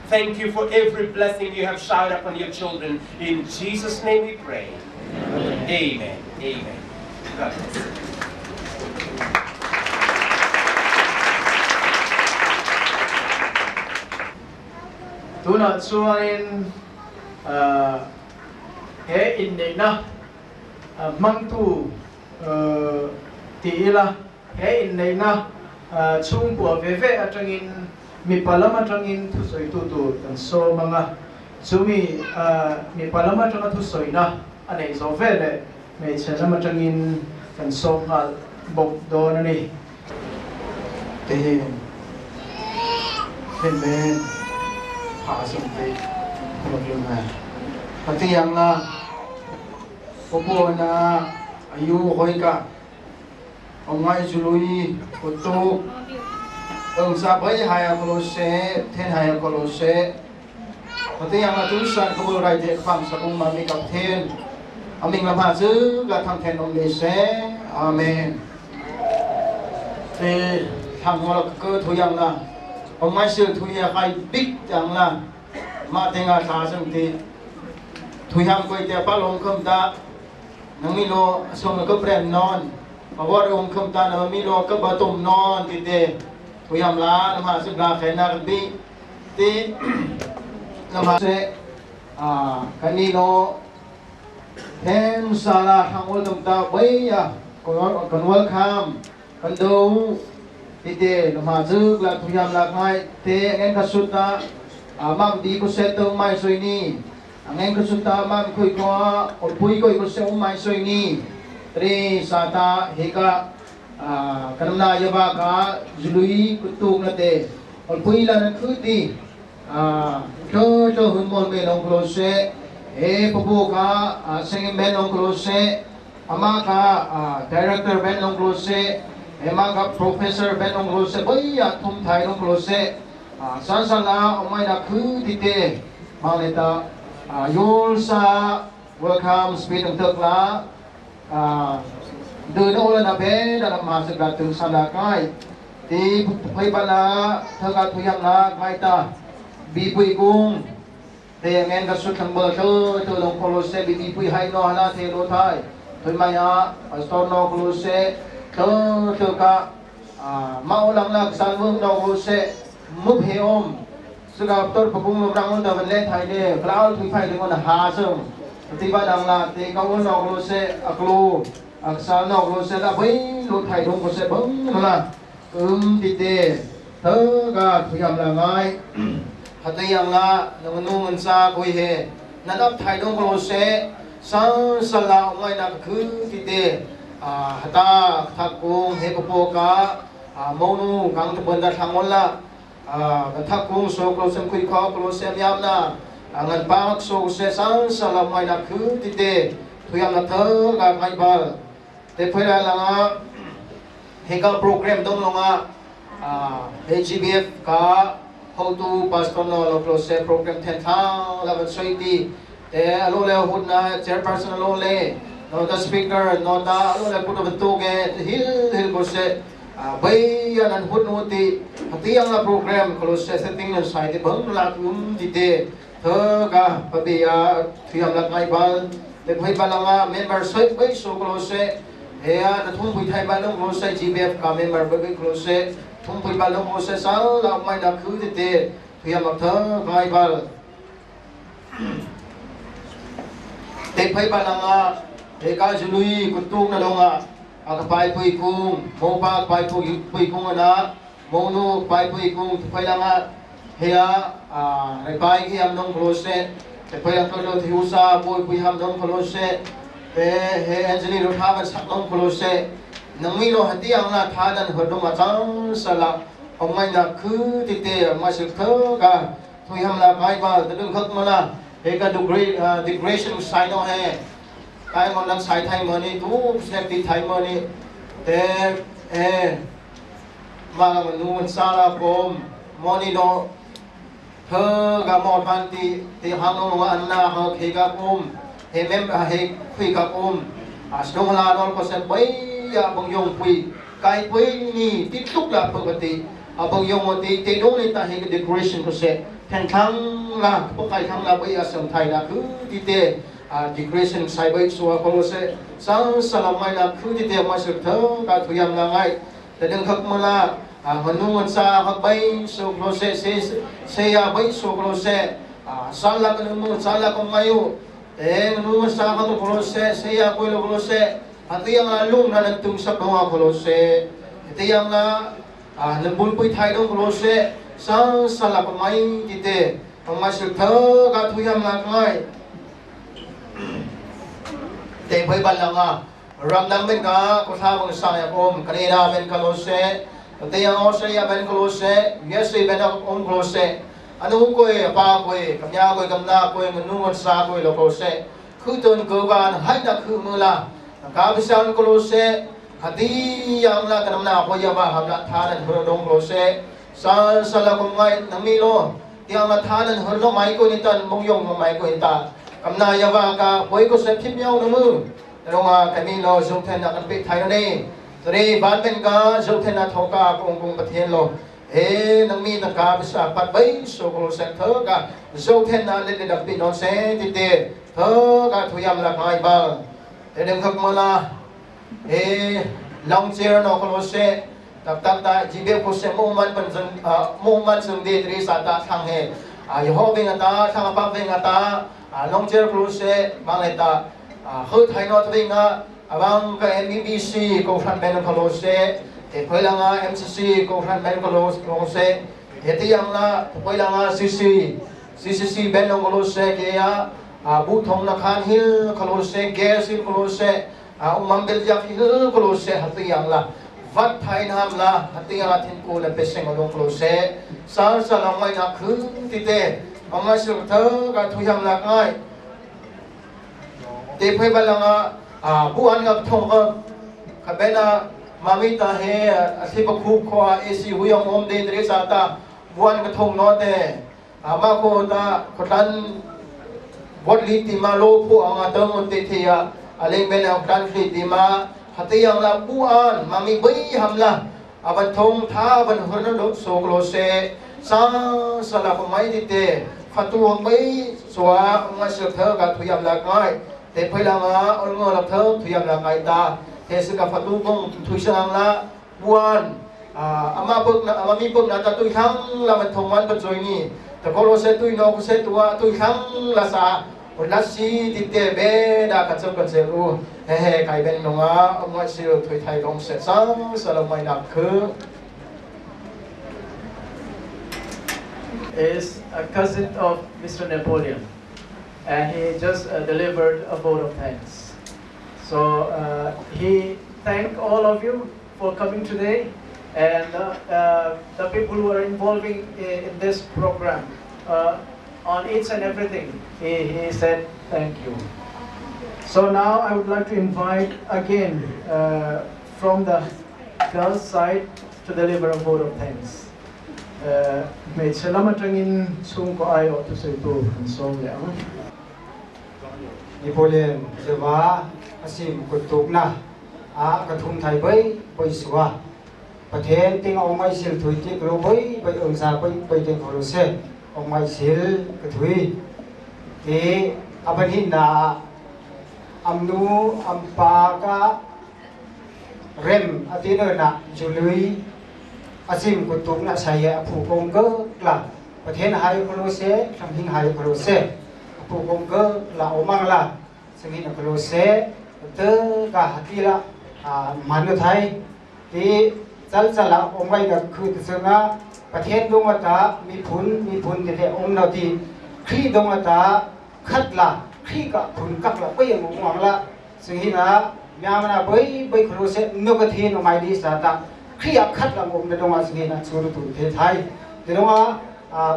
Thank you for every blessing you have showered upon your children. In Jesus' name we pray. Amen. Amen. Amen. God bless. Tunah chuanin he inneihna hmangtu ti ila, he inneihna chhungkua ve ve atangin mipa lam atangin thusawitu tur kan sawm ang a, chumi mipa lam atanga thusawina a neih zawh veleh hmeichhe lam atangin kan sawm nghal bawk dawn a ni. Tihin hlimmen pha sung ti khulok na patiang la popo na ayu hoi ka ongai zului kutu eng sa bai hai ko se then hai ko se patiang la tu san ko rai te pham sa kung ma mi kap then aming lam ha chu ga thang then om le se amen เตทางหัวเกิดทุยังละผมไม่ซื้อทุยใครบิ๊กจังละมาเตงอาสาสังทีทุยังกุยเตปะลงคำตานังมิโลสมก็เปรมนอนเพราะว่าองคำตานังมิโลก็บะตุมนอนทีเตทุยามลาน้ำหาสุกลาแขนากันบีตีน้ำหาเสอ่ากันนี่โลเทนซาลาทางวัลตุมตาเบียกันวัลคามกันดูทีเดนมาซึกละทุยามละไงเตงขสุตาอามัมดีกุเซตงไม่สวยนี่งขสุตามัมคุยกัวอดพุยกุยกุเซงไม่สวยนี่ตรีสาตาเฮกะกันนายบากาจุลุยกุตุงละเตอดพุยละนั่นคือดีเธอเจ้าหุ่นมนเมลงโคลเซเอปปูกาเซงเมลงโคลเซอามาคา director เมลงโคลเซ emang ka professor ben ong lose boy ya thum thai ong lose san san la omai na khu ti te mang le ta yul sa welcome speed ong tek la de no la na be da ma se ga tung san la kai ti phai ba la tha ga thu yam la kai ta bi pui kung te ngen ka su thang bơ thơ thơ long kolose bi bi pui hai no hala the lo thai thoi ma ya pastor no kolose เธอเธอกะมาอุลังลักสันวงนองเสมุบเฮอมสกับต้นปกุงลมรังอุนตะวันเล่ไทยเล่กล้าวทุยไฟถึงวันหาซึ่งตีบ้านดังลาตีกอุนองเสอักลูอักษานองเสละไปลุไทยดงเสบังละอึมติเตเธอกะทุยำละไงหัตยังละนงนุ่งซาคุยเฮนันอับไทยดงเสสังสลาองไงนักคือติเต hata thakung he popo ka monu kang te banda thangol la kan thakung so ko sem khui kho ko sem yam na ngan pak so se sang salam mai na khu ti te thuyam na thơ ga ngai bal te phai la nga he ka program dong longa HGBF ka how to pastor no lo close program then thang la ban soi ti te alo le hun na chairperson alo le no the speaker no ta alo le puto bentu ke hil hil ko se bay an hun no ti hatiang la program ko se setting na sai ti bang la kum ti te thơ ka pabia thuyam la ngai bal te phai balanga member soi bai so ko se he a na thum pui thai ba long ko se GBF ka member bai ko se thum pui ba long ko se sa la mai na khu ti te thuyam la thơ ngai bal te phai balanga he ka jului kutung na longa Ka pai pui kung mopa pai pui kung ana monu pai pui kung thpai langa hea rai pai hi am nong khlo se thpai lang lo thi usa pui pui ham nong khlo se he he engineer ro tha ban sak nong khlo se nangmi lo hati ang la tha dan hor dong chang sala ong mai na khu ti te ma sil tho ka thui ham la kai ba ta dung khak mala he ka decoration sai no he kai mon nan sai thai mo ni tu snap ti thai mo ni te e ma nu man sa la kom mo ni no thơ ga mo than ti ti hang no an na ha khe ga kom he mem he khui ga kom a sdong la nol ko se bai ya bang yong pui kai pui ni ti tuk la pagati a bang yong ti te dong ni ta he decoration ko se thang thang la po kai thang la bai a sam thai la khu ti te a decoration sai bai suwa ko se sang salam mai la khu ti te ma se tho ka thuyam la ngai te deng khak ma la a hanu ngon sa khak bai so klo se se se ya bai so klo se a sa la kan mu sa la ko mayu te nu ngon sa kha ko se se ya ko lo klo se ati yang la lung na nan tung sak no ko se te yang la a nan bul pui thai dong ko se sang sa la ko mai ti te ma se tho ka thuyam la ngai te phoi ban la nga ram dang ben ka ko tha bang sa ya om Canada ben ka lo se te yang Australia ben ko lo se USA ben om ko lo se anu ko e pa ko e kam ya ko kam na ko e nu ngon sa ko e lo ko se khu ton ko ban hai na khu mu la ka bi san ko lo se khati yang la kanam na ko ya ba ham la tha nan ho dong lo se sa sa la ko ngai nang mi lo yang la tha nan ho lo mai ko ni tan mong yong mai ko ta kam na ya ba ka hoi ko se phip nhau na mu รงอาคมีโลสุเทนักันปิไทยนี่ตรีบ้านเป็นกาสุเทนะทกากงกงประเทศโลเอนังมีตะกาพิสาปัดใบสุโกเซนเทกาสุเทนะเลดดับปินอนเซติเตเทกาทุยามละไงบ้างเอเดงขักมาลาเอลองเจรนอโคลเซตักตักตาจีเบโคเซมุมันปันจันมุมันซึงเดตรีสาตาทางเฮอายโฮเวงตาทางปับเวงตาลองเจรโคลเซบางเลตา khơi thay nó thôi nga abang ka MEBC ko fran ben ko lo se te phoi la nga MCC ko fran ben ko lo se he te yang la phoi la nga CC CCC ben ko lo se ke ya a bu thong na khan hil ko lo se gas hil ko lo se a umam bel jak hil ko lo se ha te yang la vat thai nam la ha te yang la thin ko la pe seng lo ko lo se sa sa la ngai na khư ti te ông ai sự thơ ka thu yang la ngai te phai balanga a bu an ngak thong ka khabena mami ta he a thi ba khu kho a ac hu yong om de dre sa ta bu an ka thong no te a ma ko ta khotlan bot li ti ma lo phu anga tang on te the ya a leng ben a khotlan li ti ma hate yang la bu an mami bai ham la aban thong tha ban hor no so klo se sa sa la ko mai ti te phatu hang bai swa nga se tha ka thuyam la kai te phai la nga ol ngo la tha thuyam la kai ta te se ka phatu kong thui sang la buan ama puk na ama mi puk na ta tui thang la man thong man ban choi ni ta ko lo se tui no ko se tua tui thang la sa la si ti te be da ka chop kan se u he he kai ben no nga ông ngoại siêu thui thai gong se sang sa la mai nak khu is a cousin of Mr. Napoleon, and he just delivered a vote of thanks. So he thanked all of you for coming today, and the people who are involving in this program on each and everything. He said thank you. So now I would like to invite again from the girls' side to deliver a vote of thanks. Hmeichhe lam atangin chhungkaw aiawh thusawitu an sawm leh ang. Napoleon Zewa asim kuttukna a ka thum thai bai bai suwa Pathian ting ong mai sil thui ti klo bai bai ong sa bai bai ting kholo se ong mai sil ka thui ti aban hin na amnu ampa ka rem atin na jului asim kutuk na saya aphu kong ke la Pathian hai kholo se thamhing hai kholo se aphu kong ke la omang la sangin kholo se te ka hatila Man thai ti chal chala ong ngai da khu ti chunga Pathian dong ata miphun miphun ti te ong no ti Khrih dong ata khat la Khrih ka phun kak la pei ang ong la singina myamana boi boi khulu se no ka thi no mai di sa ta Khrih a khat la om na dong a singina churu tu the thai ti dong a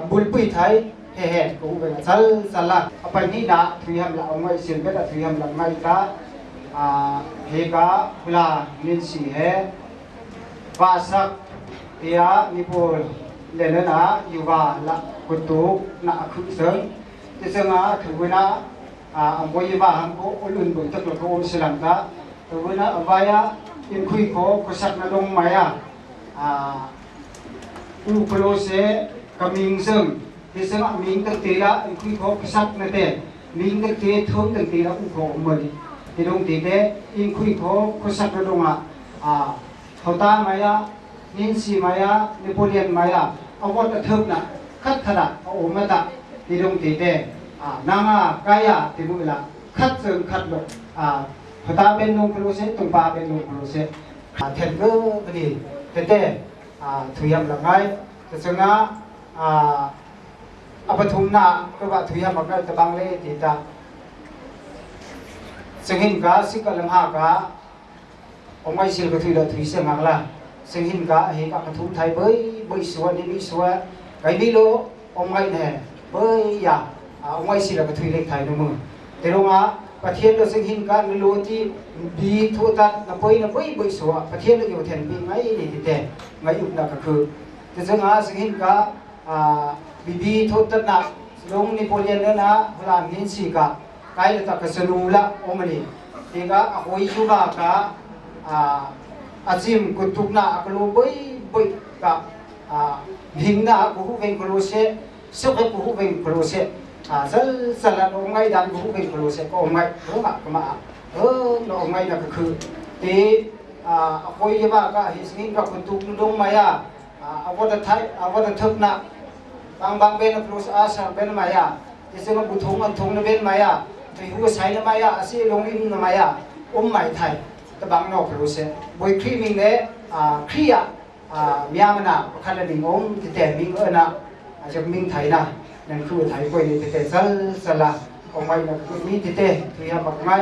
bulpui thai he he ko ve chal chala apai ni na thui ham la ong ngai sil bet a thui ham la ngai ka he ka hula nin si he va sak tia nipol lena yuwa la kutuk na akhu seng ti senga thuwina amboi ba hang ko ulun boi tak ko om silang ta thuwina avaya in khui ko khusak na dong maya u klo se kaming seng ti senga ming tak te la in khui ko khusak na te ming tak te thum tak te la u ko om mali ti dong ti te in khui ko khusak na donga thota maya nin si maya Napoleon maya awat a thuk na khat khada a om ta ti dong ti te nanga kaya ti bu la khat chung khat lo thota ben nong khlo se tung pa ben nong khlo se then ko ni te te thuyam la ngai te chunga apathum na ko ba thuyam akal ta bang le ti ta singhin ka sikalam ha ka องไม่สิลก็ถือละถือเสียงละซึ่งหินกะเฮกะกระทุ้งไทยเบยเบยสวนนี่มีสวนไก่นี่โลองไม่แน่เบยอย่าองไม่สิลก็ถือเล็กไทยนู่นมือแต่ลงอ่ะประเทศเราซึ่งหินกะนโลที่ดีทุตัดนะเบยนะเบยเบยสวนประเทศเราอยู่แทนปีไม่นี่ที่แต่ไม่ยุบนะก็คือแต่ซึ่งอ่ะซึ่งหินกะบีบีทุตัดนะลงนิโปเลียนนะเวลานินสีกะไก่ละตะกสนูละโอมนี่ทีกะอโหยยุบากะ achim kutuk na aklo boi boi ka hing na ku hu veng klo se suk ku hu veng klo se zal zal an ngai dan ku hu veng klo se ko ngai ro ma ma ơ no ngai na ka khu te akoi ba ka hi singin ka kutuk dong maya awat thai awat thuk na bang bang ben plus asa ben maya ise ma buthong an thong na ben maya tui hu sai na maya asi long in na maya om mai thai ตะบังนอกรู้เสบอยครีมิงเนครีอะมียมันนะขันละนิงอมติแต่มิงเอนะอาจจะมิงไทยนะนั่นคือไทยกวยนี่ติแต่ซัลสละองไม่นะคือมีติแต่ทุยาบักไม้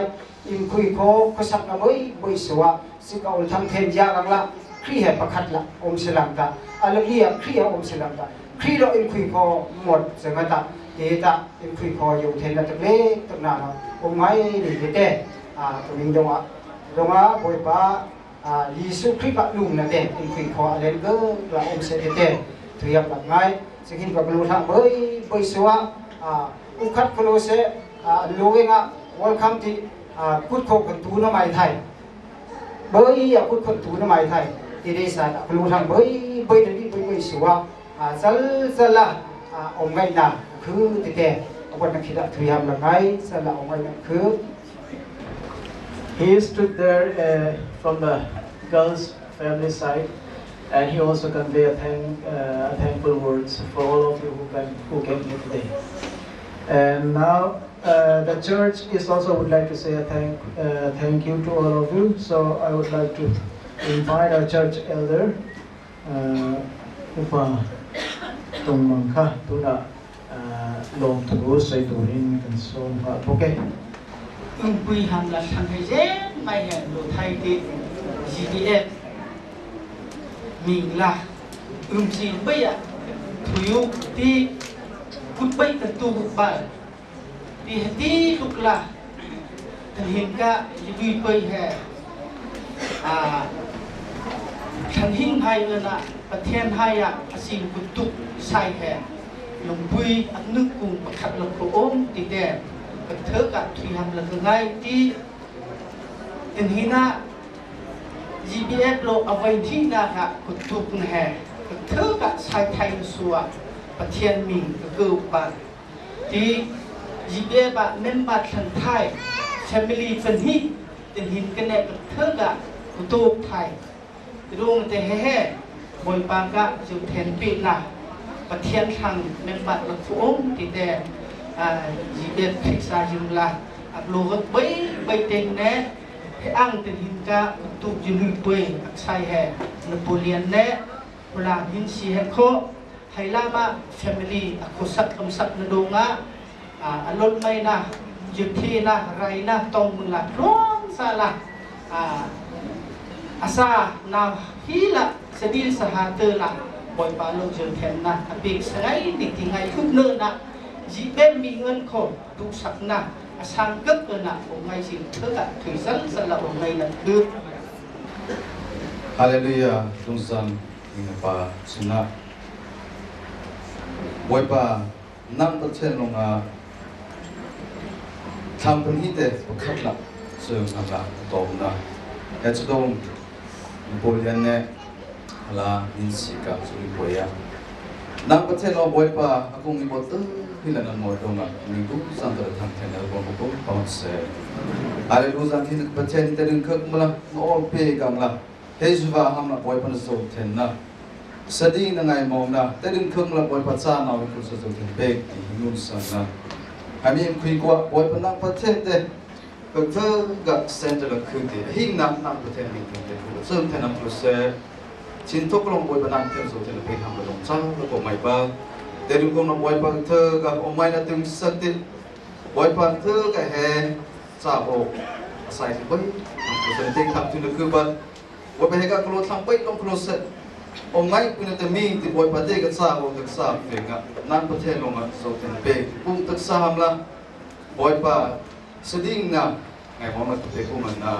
อิมคุยโคคุสักนะบอยบอยสัวสิกเอาทำเทนยากังละครีเหประคัดละอมสลัมตาอะไรเรียครีอมสลัมตาครีเราอิมคุยโคหมดเสงตาเตตาอิมคุยโคอยู่เทนละตะเล็กตะนาเนาะอมไม่นี่ติแต่ตัวมิงดงอ่ะ donga boipa Yesu Christ pa lung na te in khui kho alen ge la om se te thuyap lak ngai singhin pa glu tha boi boi suwa ukhat khlo se lowenga welcome ti kut kho kan tu na mai thai boi ya kut kho tu na mai thai ti dei sa glu thang boi boi ni boi boi suwa chal chala om ngai na khu ti te abot na khida thuyam lak ngai chala om ngai na khu He stood there from the girls' family side, and he also conveyed a thankful words for all of you who came here today. And now the church is also would like to say a thank you to all of you. So I would like to invite our church elder, Upa Tungmangka Tuna Long Thu Sai Turin kan som ha okay. อุ้ยหำละทางให้เจ๊ไม่เห็นโลไทยติ GDF มิงละอุ้มจีนไปอ่ะทุยุที่กุดไปกันตูกุดไปที่ที่ลุกละทันเห็นกะยุยไปแห่ทันหิงไทยเงินอ่ะประเทศไทยอ่ะสิ่งกุดตุกใส่แห่ลงปุยอันนึกกุงประคับลงโอมติแดงเธอกับทุยทำละคือไงที่ถึงที่น่า GBF โลเอาไว้ที่น่าค่ะกุตุกแห่เธอกับชายไทยสัวประเทศมิงก็คือปานที่ GBF อะเมมบัตทันไทยแฟมิลี่เป็นฮิถึงหินกันเนี่ยเธอกับกุตุกไทยรุ่งแต่แห่บนปางกะจุดเทนปีน่ะประเทศทางเมมบัตละฟุงที่แต่ จีเด็ดพิซาจิมลาอับลูกใบใบเต็งเน่ He ang tin hin ka tuk ji pui ak sai he Napoleon ne ula hin si he kho hailama family akhusak kamsak na donga alol mai na jipthi na rai na tong mun la tluang sala asa na hila sedil saha te la boy pa lo jil then na apik sangai ni tingai khup nơ na ji ben mi ngan kho du sak na asang kep na ong ngai sin thơ ka thủy sal sal la ong ngai na khư. Hallelujah tungsan pa suna boy pa nam ta chen longa tham pan hi te pakhat la chung anga tom na ya chudong Napoleon ne hala nin si ka suri boya nang pa chen lo boy pa akung ni bot hila nan mo donga ni gu sang ta tham then la bon ko pa se hallelujah thin pa chen te ring khak mala no pe kam la hejuwa ham la boy pan so then na sadi na ngai mong na te ring khak la boy pa cha na ko so so then pe ti nun sang na ami khui kwa boy pan nang pa chen te ka tha ga center la khu te hing na nang pa then ni te ko so then am se chin thok long boy pa nang then so then pe ham la dong cha la ko mai ba te ring kong na boy pa tha ga o mai na tung sak te boy pa tha ga he cha o sai boy ko se te kham tu na khu ba boy pa he ga ko thang pai long ko se o ngai ku na te mi ti boy pa te ga cha o tak sa fe nga nan pa the long so ten pe pum tak sa ham la boy pa seding na ngai mo ma te ku man na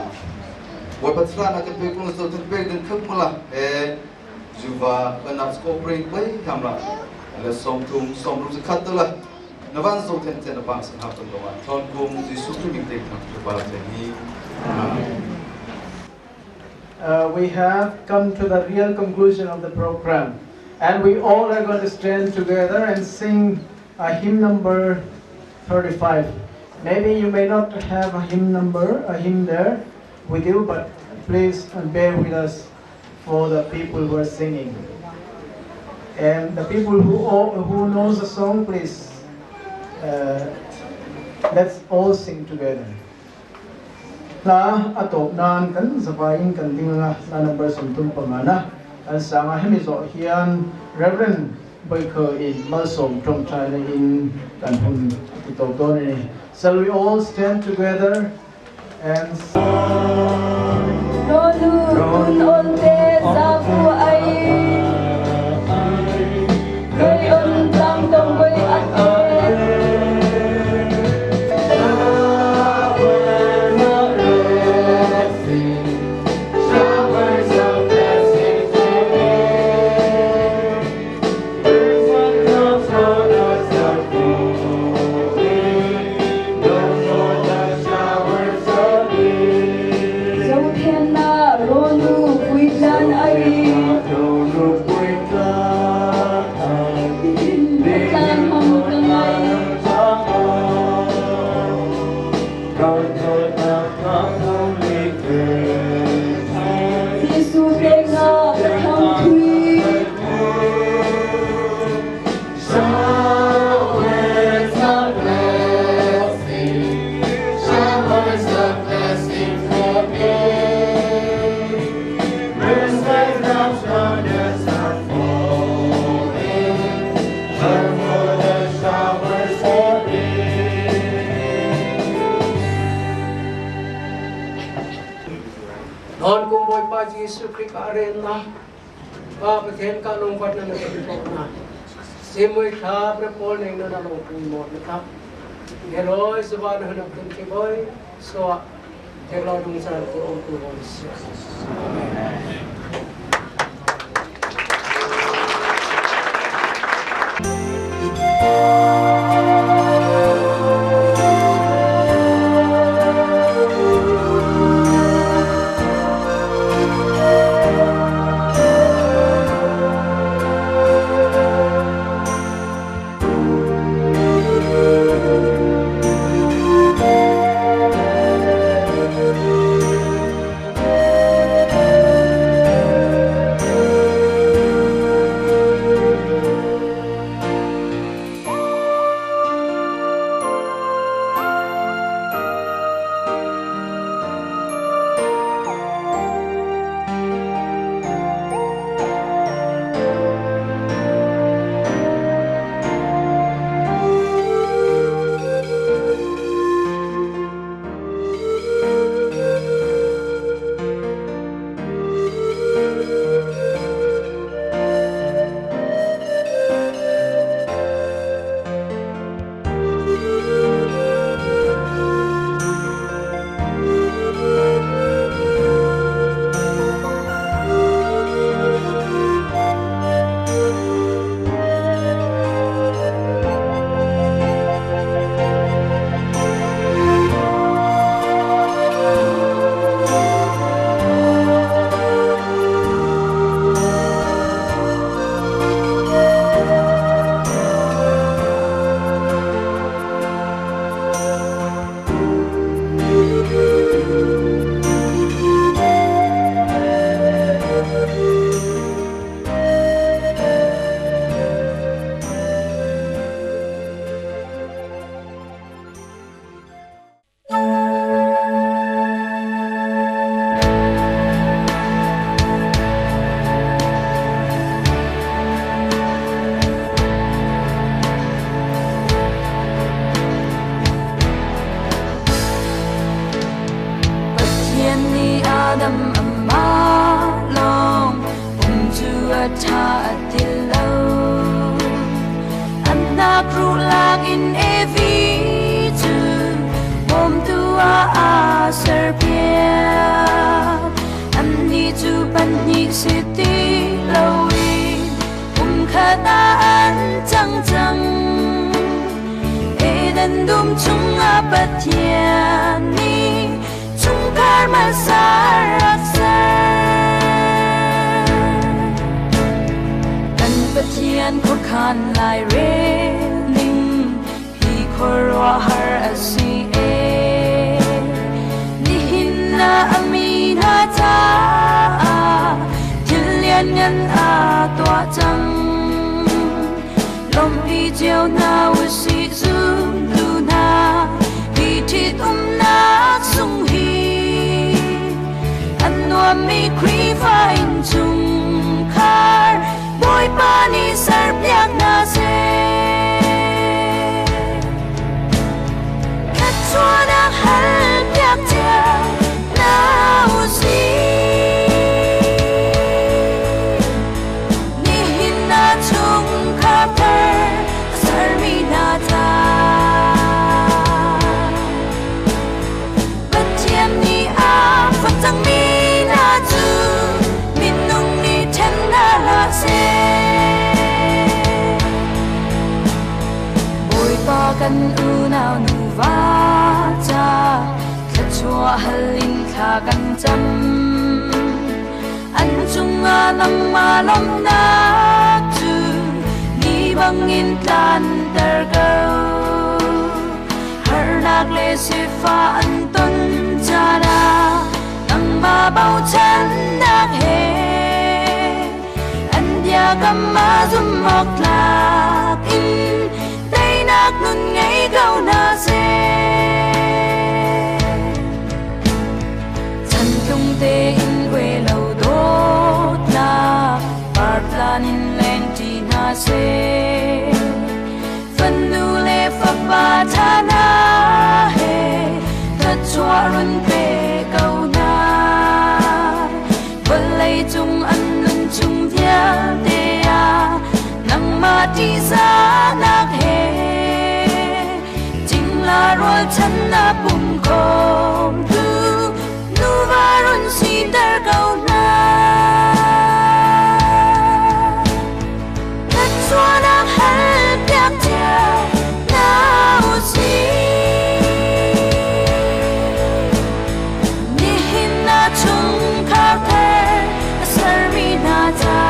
boy pa thra na te pe ku so ten pe den khuk mo la e juva ka na sko pre pai ham la le som thum som ru khat la na van so ten ten pa sa ha ton lo thon kum jisu tu ming te kham tu ba te ni. We have come to the real conclusion of the program, and we all are going to stand together and sing a hymn number 35. Maybe you may not have a hymn number, a hymn there with you, but please bear with us for the people who are singing. And the people who knows the song, please, let's all sing together. La ato nan kan zapain kan dinga la number somtum pangana an sanga hemi zo hian Reverend Baker in Malsom Tong China in kan hun ti to to ni. Shall we all stand together and Ronu tun on te sa pu ai Gay on tang tong boy at. Simoy tha pre pol neng na long pui mo na tha Heroi saban hanap tin ki boy so thelo dung sa ko om tu hon. Amen. Nak ruh lak in Evi cu bawmtu ah aa serpiak. Annih cu pahnih si ti loin pumkhat ah an cang cang. Eden dum chungah Pathian nih chungkhar hmasa rak ser. Kan Pathian khuakhan lairel ning hi khuaruahhar a si ee. Nihin ah a mi hna caah thil lianngan aa tuah cang. Lawmhpi cio hna usih zumtu hna hi ṭhitumnak sung hi an nuammi Khrihfa innchungkhar Bawipa nih serpiak hna seh. Thluachuahnak halpiak cio hna usih. Nihin ah chungkhar thar a sermi hna ca. Pathian nih a fak cangmi hna cu minung nih ṭhen hna hlah seh. Bawipa kan unau nuva ca thluachuah hal in thla kan cam. An cungah nangmah lawmhnak cu ni bangin tlanter ko. Harnak le sifah an ton caan ah nangmah bochannak he an biakam ah zumh awk tlak in teinak nun ngei ko hna seh. Chantlung tein uai lo dawtnak partlan in lengṭi hna seh. Fanu le fapa ṭha hna he thluachuah run pe ko hna. Vawlei cung an nun chung vialte ah nangmah ṭihzahnak he cingla rualchan na pum khawmtu nuva run siter ko hna. Thluachuahnak halpiak cio hna usih. Nihin ah chungkhar thar a sermi hna ca.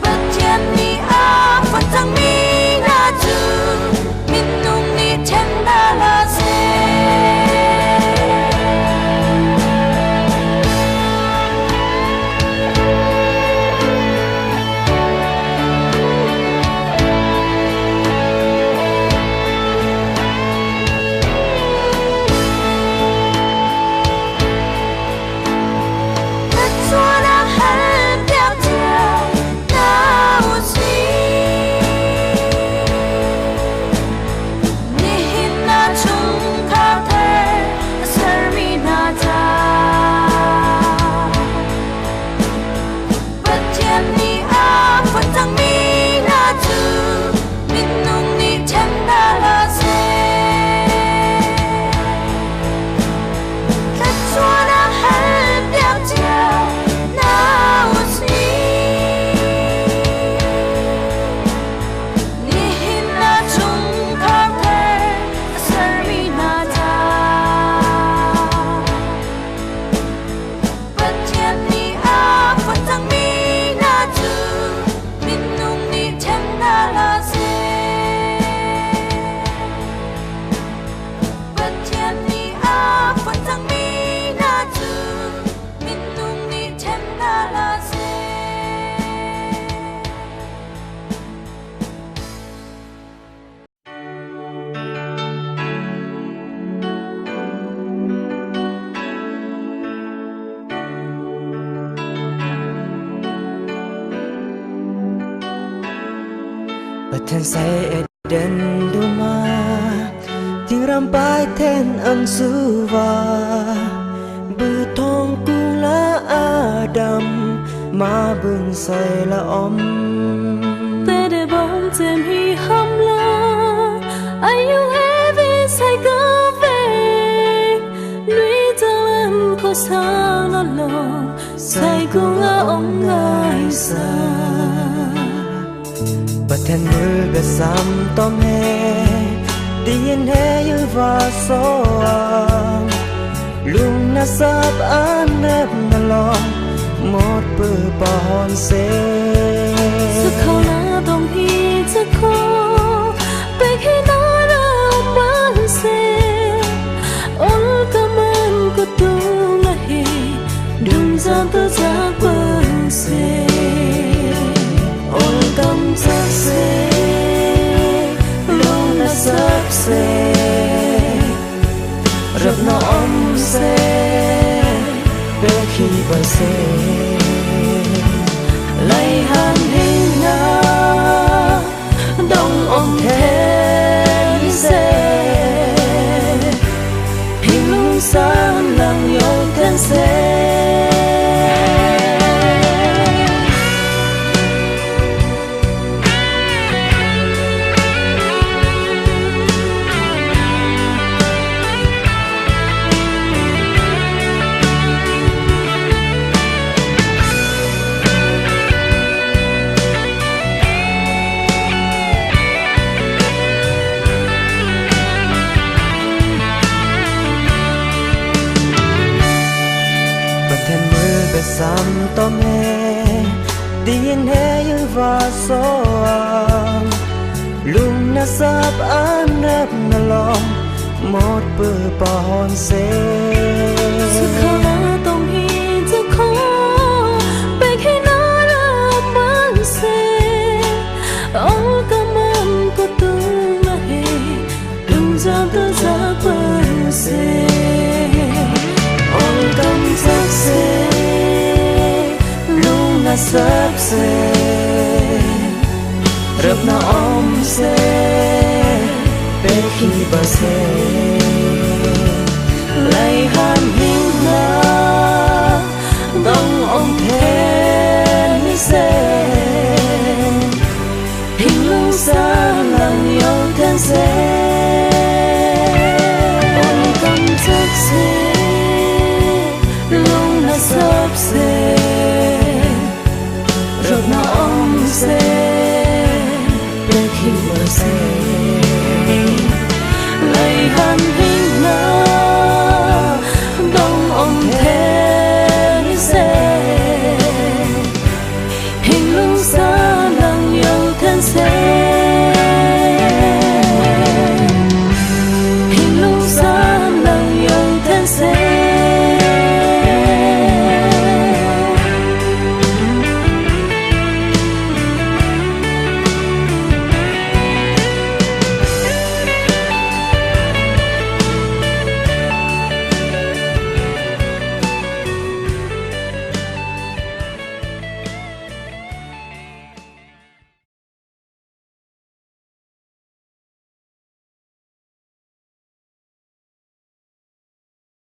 Pathian nih a fonh cangmi hna cu minung nih ṭhen hna hlah seh. Thluachuahnak halpiak cio hna usih. Nihin ah chungkhar thar a sermi hna ca. Pathian nih a fonh cangmi hna cu minung nih ṭhen hna hlah seh. Thluachuahnak halpiak cio hna usih. Nihin ah chungkhar thar a sermi hna ca. Pathian nih a fonh cangmi hna cu minung nih ṭhen hna hlah seh. Pathian nih a fonh cangmi hna cu minung nih ṭhen hna hlah seh. Pathian sai Eden duma Thingram pai then ang suva Butong kung la Adam Ma bun sai la om. chem hi ham la ayu heavy sai ka ve nui chalan ko sang na lo sai kung a ong ngai sa Pathen mul be sam tom he Tien he yu va so ang Lung na sap an nep na long Mot pu pa hon se Su khâu na dong hi cha kho Pe khi na ra man se Ol ka man ko tu na hi Dung zan tu za quan se Ol kam za se Lung na sap se Rap na om se Pe khi ba se Lai han hing na Dong om thế se Hình lung san lang yong ten se Pathen mul be sam tom he Tien he yu va so ang Lung na sap an rap na long Mot pu pa hon se Su khâu na dong hi cha kho Pe khi na ra man se Ol ka man ko tu na he Dung zan tu za quan se Ol kam za se Lung na sap se Rap na om se Pe khi ba se Lai han